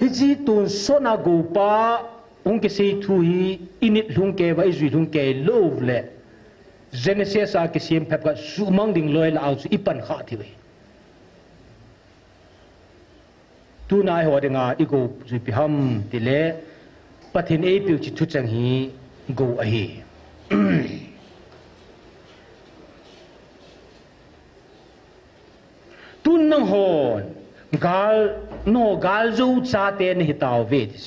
hiche tonsot na gou pa hung kisei thu hi init lhung kei uva, ijui lhung kei lou le, Genesis a kisem phabep khat sumang ding loi lah a chu ipan kha thei uve. Tuna eiho dinga igou chu ipi ham tile, Pathen eipeh u hiche thucheng hi gou ahi. Tun nanghon gal, nangho galjou chate nahi tauve ati.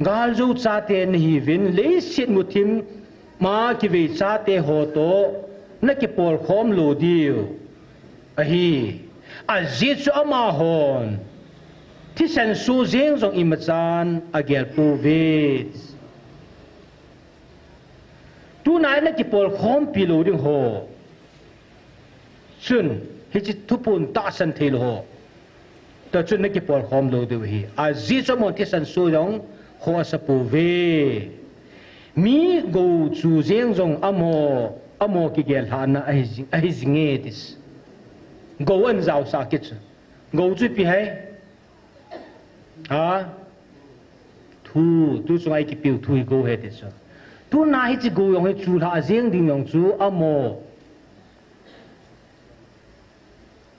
Galjou chate nahiuvin, leiset muthim a kivei chate ho toh nakipolkhom lou diu ahi. Ajeh chu amahon thisan soh jeng jong imachan agel pouve. Tuna nakipolkhompi lou ding ho chun, hiche thuphon tahsan thei lou ho toh chun nakipolkhom lou diu ahi. Ajeh chu amahon thisan soh jong khoh asa pouve. Mi gou chu jeng jong amaho, amaho kigel lhahna ahi jing, ahi jing e ati. Gou ahin jaosah kit chu. Gou chu ipi ham? Ha? Thu, tu chunga ikipeh u thu hi gou ahi ati chu. Tuna hiche gou jong hi chulhah jeng ding jong chu amaho.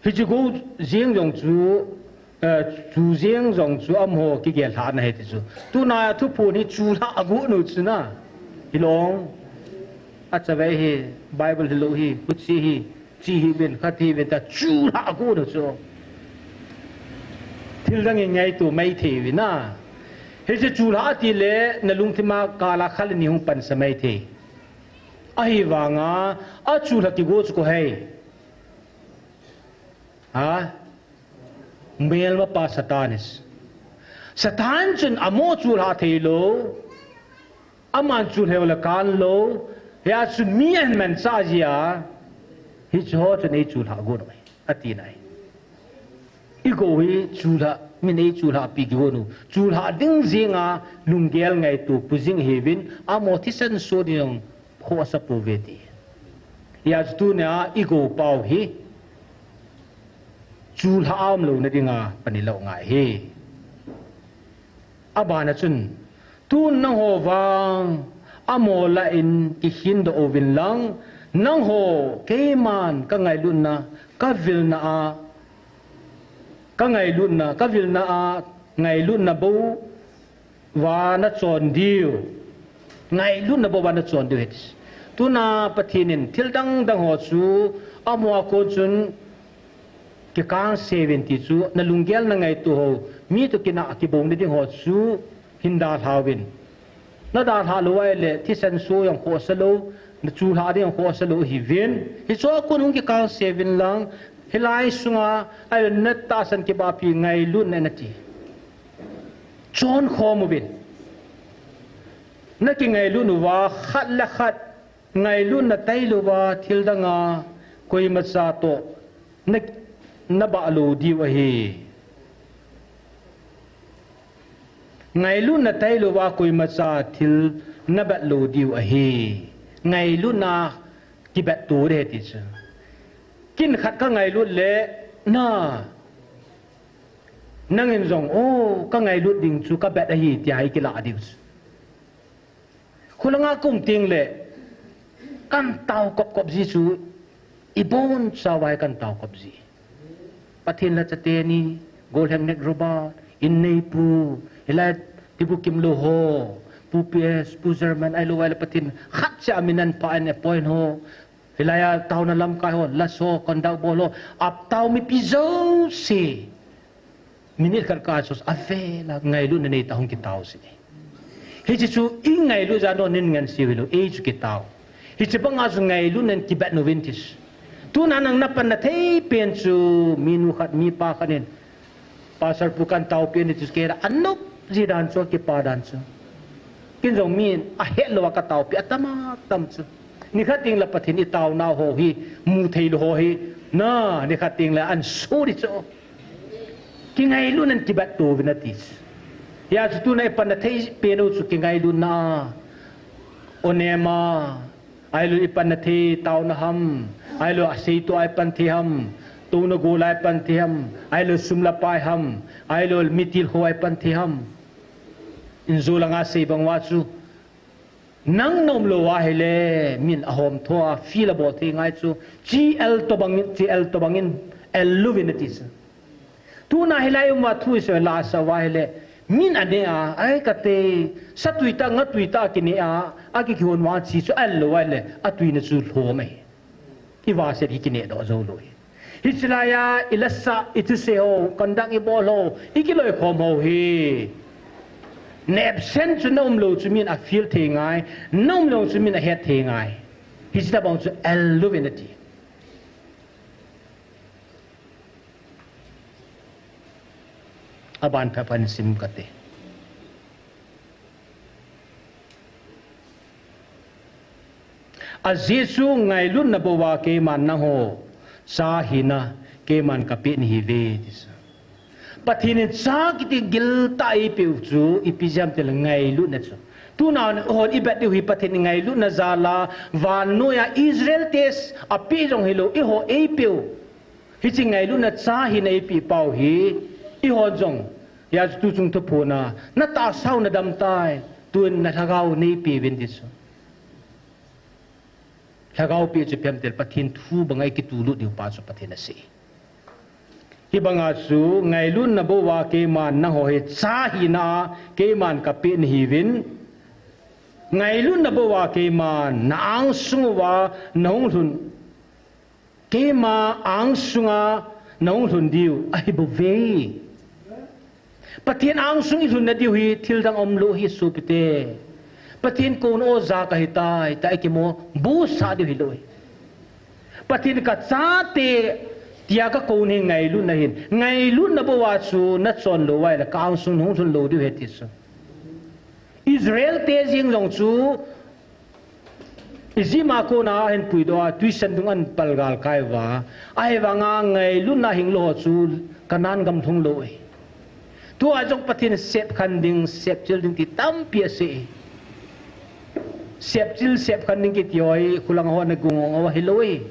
Hiche gou jeng jong chu, eh, chu jeng jong chu amaho kigel lhahna ahi ati chu. Tuna thuphon hi chulhah agot u chu na. Hilou. Achave hi, Bible hilou hi, huchi hi, chi hih uvin, khat hih uvin tia chulhah gon u chu. Thil dang in ngaito maithei uvin a. Hiche chulhah ati le, nalungthim a kal a khat le ni hung pansa maithei. Ahivanga, achulhah kigo chu koi ham? Ha? Melmapa Satan ahi. Satan chun amaho chulhah theilou. Aman chulhah le kanlou. Hijeh chun mi ahin manchah jia. Hicheho chun eichulhah gon u ahi, atina ahi. Igou hi chulhah, min eichulhahpi kigon u. Chulhah ding jenga lunggel ngaito pu jing ihiuvin, amaho thisan soh ding jong khohsa pouve ti. Hijeh chun tunia igou pau hi chulhah a umlouna dinga pan ilou ngai ahi. Abana chun, tun nangho vang, amaho lah in kikhindoh uvin lang, nangho, keiman kangailutna, kavilna a, kangailutna, kavilna a, ngailutna bouva nachon diu. Ngailutna bouva nachon diu ahi. Tuna Pathen in thil dang dang ho chu, amaho a kon chun, kikangse uvin ti chu, nalunggel nangaito ho, mi toh kinah kibouna ding ho chu, hin dalha uvin. Nadalhah lou ahile, thisan soh jong khohsa lou, nachulhah ding jong khohsa lou ihiuvin. Hicheho a kon hung kikangse uvin lang, hilai sunga, ahilou natahsan kibahpi ngailutna nati. Chonkhom uvin. Nakingailut uva, khat le khat, ngailutna tailouva thil danga koimacha toh na, nabah lou diu ahi. Ngailutna tailouva koimacha thil nabah lou diu ahi. Ngailutna kibah to ding ahi ti chu. Ken khat kangailut le na, nangin jong, o, kangailut ding chu kabah ahi tia ikilah diu chu. Khulanga kaum teng le, kan tao kopkop ji chu, ibonchauva hi kan tao kop ji. Pathen lhacha teni, Golhang Nat Robert, Inneipu, hilai Tibukim lou ho, Pu P S, Pu German, ahilou ahile Pathen khat cha min anphah in appoint ho, hilai a taona lamkai ho, laso, conduct bol ho, atao mipi jouse. Minute khat kah a chu avela ngailutna neitah hung kitao jin ahi. Hiche chu ingailut jeh a nin ngansiu hilou, ei chu kitao. Hiche banga chu ngailutna in kibah uvin ti chu. Tuna nang napanna thei pen chu minu khat, mipa khat in, Pastor pu kan taopi in ti chu kei la anop ji dan chu, kipa dan chu. Ken jong min ahet louva kataopi atam atam chu. Nikhat teng le Pathen itaonau ho hi, mu thei lou ho hi, na, nikhat teng le ahin so ding chu. Kingailutna in kibah to uvin ati. Hijeh chun tuna ipanna thei pen u chu kingailutna a, o nema, ahilou ipanna thei taona ham, ahilou aseito a ipan thei ham, touna gol a ipan thei ham, ahilou sum le pai ham, ahilou mitilkhou a ipan thei ham. Injo langa sei bang uva chu, nang naum lou uva ahile, min ahom tho a, feel abol thei ngai chu, chi el tobang in, chi el tobang in, el louvin ati chu. Tuna hilai um uva thu isei lasa uva ahile, min aneh a, ai kate, satui tah, ngatui tah kineh a, akikihon uva chi chu el lou uva ahile, atuina chu lhom ahi. Ivaset hi kinehdoh jou lou hi. Hiche laiya, ilasah, ithusei ho, conduct ibol ho, ikiloikhom ho hi. Na absent chu naum lou chu min afeel thei ngai, naum lou chu min ahet thei ngai. Hiche tobang chu el louvin ati. Aban phabep in sim kate. Ajeh chu ngailutna bouva keiman nangho cha hina keiman kapeh nahiuve ti chu. Pathen in cha kiti giltah eipeh u chu ipi jeh ham itile ngailutna chu. Tuna hon ibat diu hi Pathen in ngailutna jal a vannoiya Israel te apeh jong hilou eiho eipeh u. Hiche ngailutna cha hina eipeh pau hi eihon jong, hijeh chun tuchung thuphon a, natahsa u nadam tai, tun nalhagao neipeh uvin ti chu. Lhagao peh chu ipi ham itile Pathen thu banga ikitulut diu pa chu Pathen asei. Hibanga chu ngailutna bouva keiman nangho hi cha hina keiman kapeh nahiuvin, Ngailutna bou a keima na angsung uva nahung lhun. Keima angsunga nahung lhun diu ahi bouve. Pathen angsung ilhun nadiu hi thildang umlou hi sopite. Pathen kouna oja kahitai, tia ikimo busa diu hilou hi. Pathen kachate tia kakou hi ngailutna ahin. Ngailutna bou a chu nachon lou uva ahile ka angsung nahung lhun lou diu ahi ti chu. Israel te jeng jong chu Egypt a kona ahin puidoh a, tui sen dung ahin palgal kai uva. Ahivanga ngailutna hinglou ho chu Canaan gam lhung lou e. Tua jong Pathen sepkhen ding, sepchil ding ti tampi asei e. Sepchil, sepkhen ding kiti ho hi, khulang ho na gung ong uva hilou e.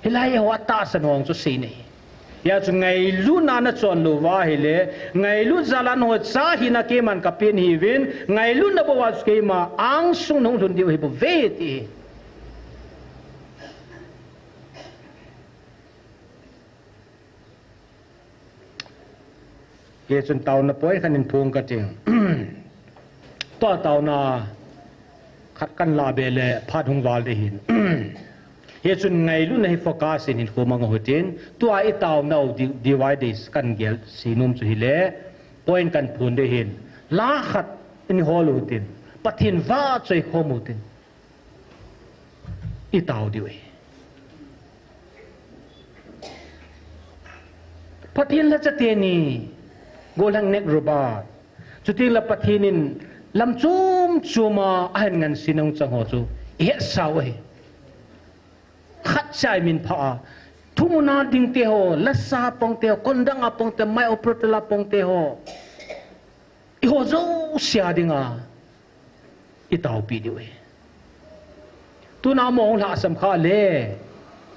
Hilai ho atahsan ho chu sei nei. Hijeh chun ngailutna nachon lou uva ahile, ngailut jal a nahocha hina keiman kapen hiuvin, ngailutna bou a chu keima angsung nahung lhun diu ahi bouve ti. Hijeh chun taona point khat in phong kating. Tua taona khat kahin lah be le phat hung val ding ahin. Hijeh chun ngailutna hi focus in hinkho mang u hitin, tua itaonau di-, dividers kahin gel seinom chu hile, point kahin phong ding ahin. La khat in hol u hitin, Pathen vahchoi khom u hitin. Itao diu ahi. Pathen lhacha teni, gollhang Nat Roberts. Chuteng le Pathen in lam chom chom a ahin ngansena hung chang ho chu ihetsa u ahi. Khatcha imin phah a, thumuna ding te ho, lasa pang te ho, kondang a pang te, mic operator a pang te ho. Eiho jouse a dinga itaopi diu ahi. Tuna mo lhasam kha le,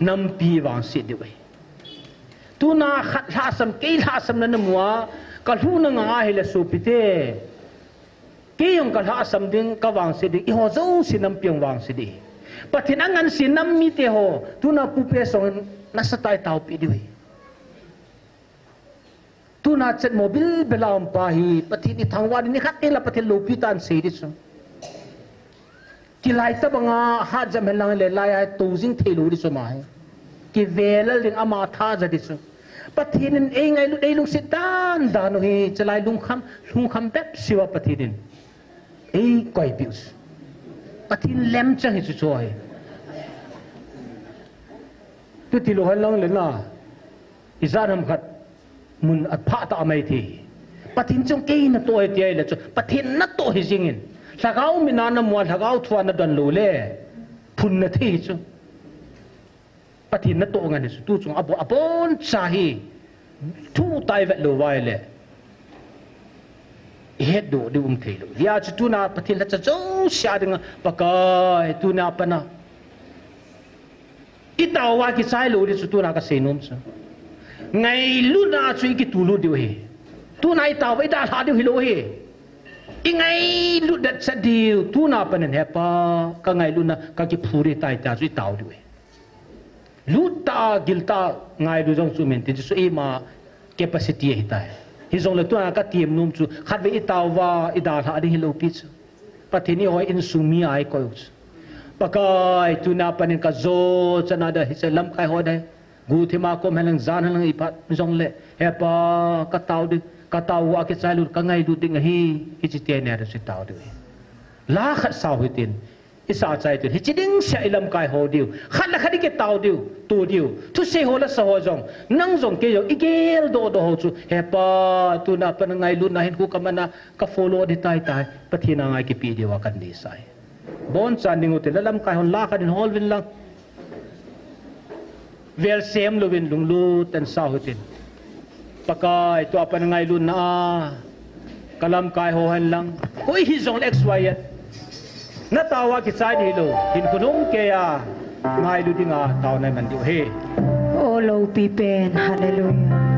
nampi vangset diu ahi. Tuna khat lhasam, kei lhasamna namu a, kalhuhna nga ahile sopite. Kei jong kalhasam ding, kavangset ding, eiho jouse nampi jong vangset ding. Pathen angansena nam mite ho, tuna pupe song in nasatah a itaopi diu ahi. Tuna chet mo bilbel a um pa hi, Pathen ithangvah ding, nikhat teng le Pathen loupi tah in sei ding chu. Kilai tabang a hat jam hen lang le lai a tou jing thei lou ding chu ama hi. Kivelal ding ama tha ja ding chu. Pathen in eingailut, eilungset dan dan u hi, chalai lungkham, lungkham bep seh uva Pathen in eikoipeh u chu. Pathen lemchang hi chu chu ahi. Tuti lou hen lang le na, ijat ham khat mun aphah tah a mai thei. Pathen chun kei natoh ahi ti ahile chu, Pathen natoh hi jingin. Lhagao mina namu a, lhagao thua nadon lou le, phun nathei chu. Pathen natoh ngen hi chu, tu chung abon, aboncha hi, thu tah a ivet lou uva ahile, ihetdoh diu um thei lou. Hijeh chun tuna Pathen lhacha jouse a dinga, Pakai, tuna pat a itao uva kichai lou ding chu tuna kasei nom chu. Ngailutna chu ikitulut diu ahi. Tuna itao uva idalhah diu hilou ahi. Ingailut detchet diu, tuna pat in He Pa, kangailutna, kakiphu ding ahitai tia chu itao diu ahi. Lut tah a, gil tah a ngailu jong chu min tin chu ima capacity ahitai. Hijongle tuna katem nom chu, khatvei itao uva, idalhah ding hilou pi chu. Pathen in eiho insung mi a eikoi u chu. Pakai, tuna pat in kajo chan a ding hiche lamkai ho ding. Guhthim a kom hen lang, jan hen lang iphat jongle, He Pa, katao ding, katao uva kichai lut, kangailut ding ahi, hiche teni a ding chu itao diu ahi. La khat sao hitin, isah chai tin, hiche ding seh a ilamkai ho diu, khat le khat ikitao diu, tu diu, thusei ho lasa ho jong, nang jong kei jong, igeldoh doh ho chu, He Pa, tuna pat a ngailutna hinkho kaman a, kafollow ding ahitai tia, Pathen anga ikipeh diu a kadeisah e. Abonchan ding u tile lamkai hon la khat in hol uvin lang. Vel sem louvin lunglut tah in sao hitin. Pakai, tua pat a ngailutna a, kalamkai ho hen lang, koi hijongle X Y Z, natao uva kichai ding hilou, hinkho lhumkeiya ngailu dinga taona iman diu ahi. O loupi pen, hallelujah.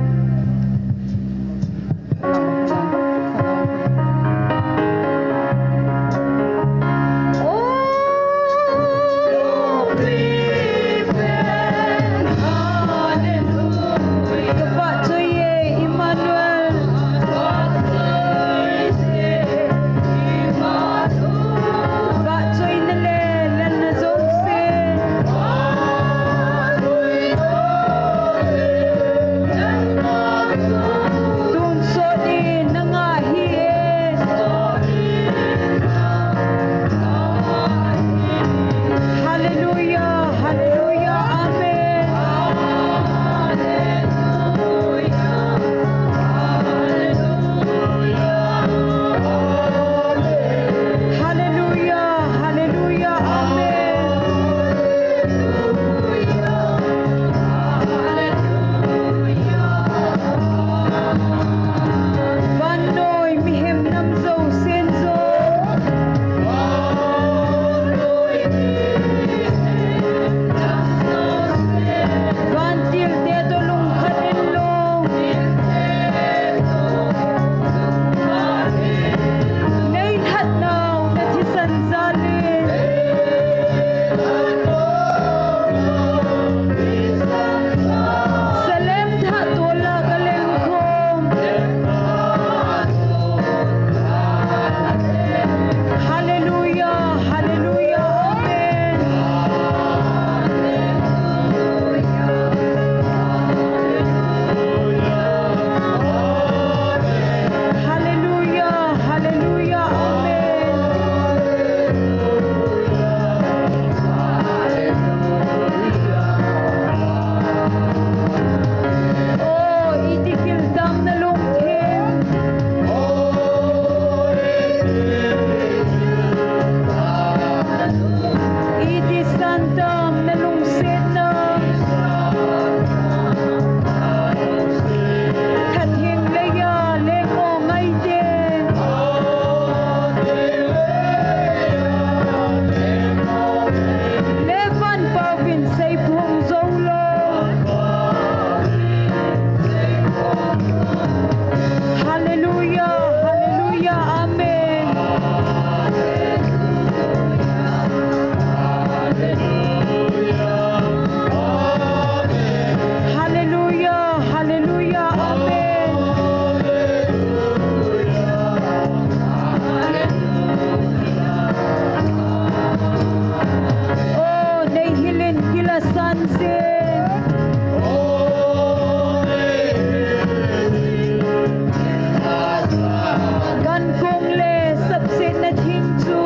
Gankong le sapsetna thing chu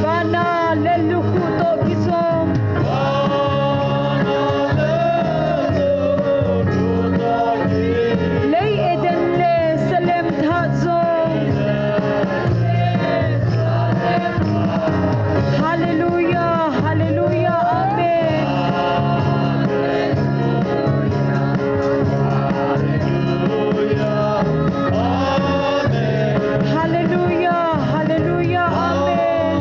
vana le lukhuh toh kijong, lei Eden le Salem thah jong. Hallelujah, hallelujah, amen. Hallelujah, hallelujah, amen.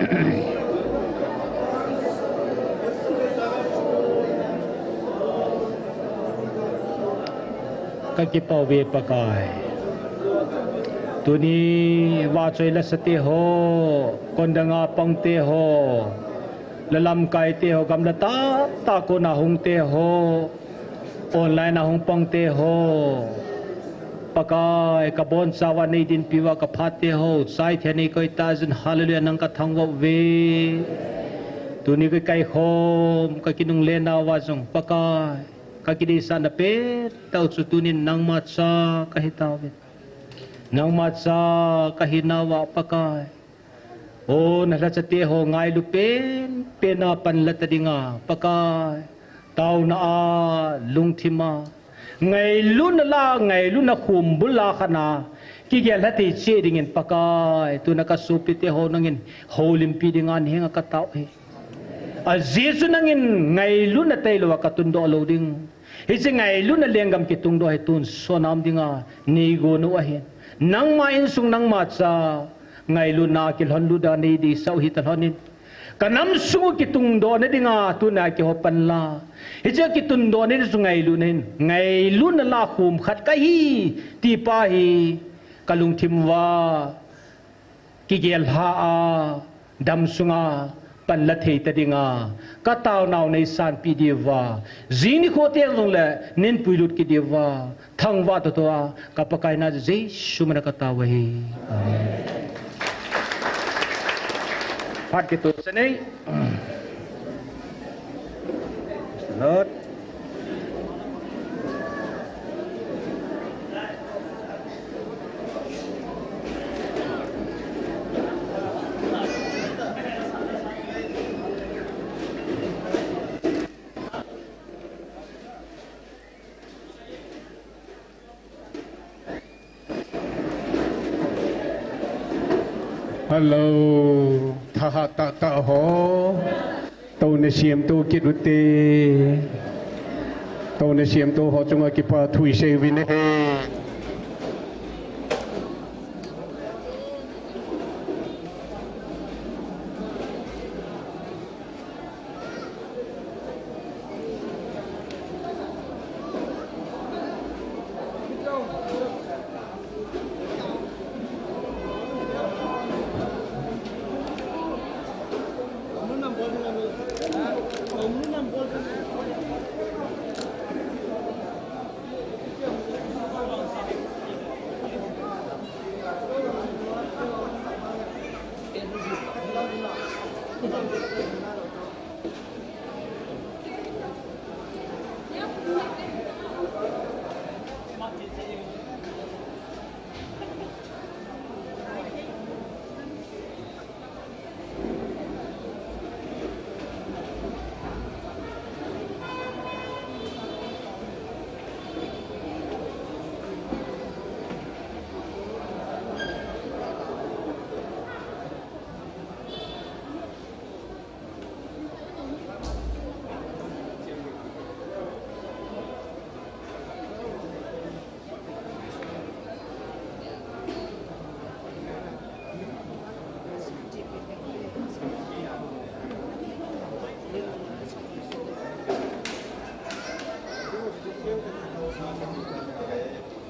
Ka kipah uve Pakai. Tuni vahchoi lasate ho, kondanga pangte ho, lalamkaite ho, gamla tahtah kona hungte ho, online a hung pangte ho, Pakai, kabonchauva neidinpi uva kaphatte ho, chaithei a neikoi tah jeh in, hallelujah, nang kathangvah uve. Tuni kakaikhom, kakinungle nauva jong, Pakai, kakideisahna pettah u chu tunin nangma cha kahitauve. Nangma cha kahinauva Pakai, o nalhachate ho ngailu penpen a panla ta dinga Pakai, taona a, lungthim a, ngailutna la, ngailutna khumbul a khat a kigel lha thei cheh dingin Pakai, tuna kasopite ho nangin houlimpi dinga nahenga katao ahi. Ajeh chu nangin ngailutna tailouva katundoh lou ding, hiche ngailutna lenggam kitungdoh hi tonsot a um dinga neigon u ahin, nangma insung, nangma cha, ngailutna kilhonlut a neideisah u hita lhonin, kanam sung u kitungdohna dinga tuna kihou panla, hiche kitundohna ding chu ngailutna hin, ngailutna la khum khat kahi tipa hi kalungthim uva kigel lha a, damsunga panla thei ta dinga kataonau neisanpeh diuva, jing nikho teng jongle neipuilut kit diuva, thangvah toh toh a ka Pakai na Jesu mina katao ahi. Amen. Phat kitoh sah nei. Praise the Lord. Hello, thahat tahtah ho. Touna siamtou kit ute. Touna siamtou ho chunga kipa thu isei uvin ahi.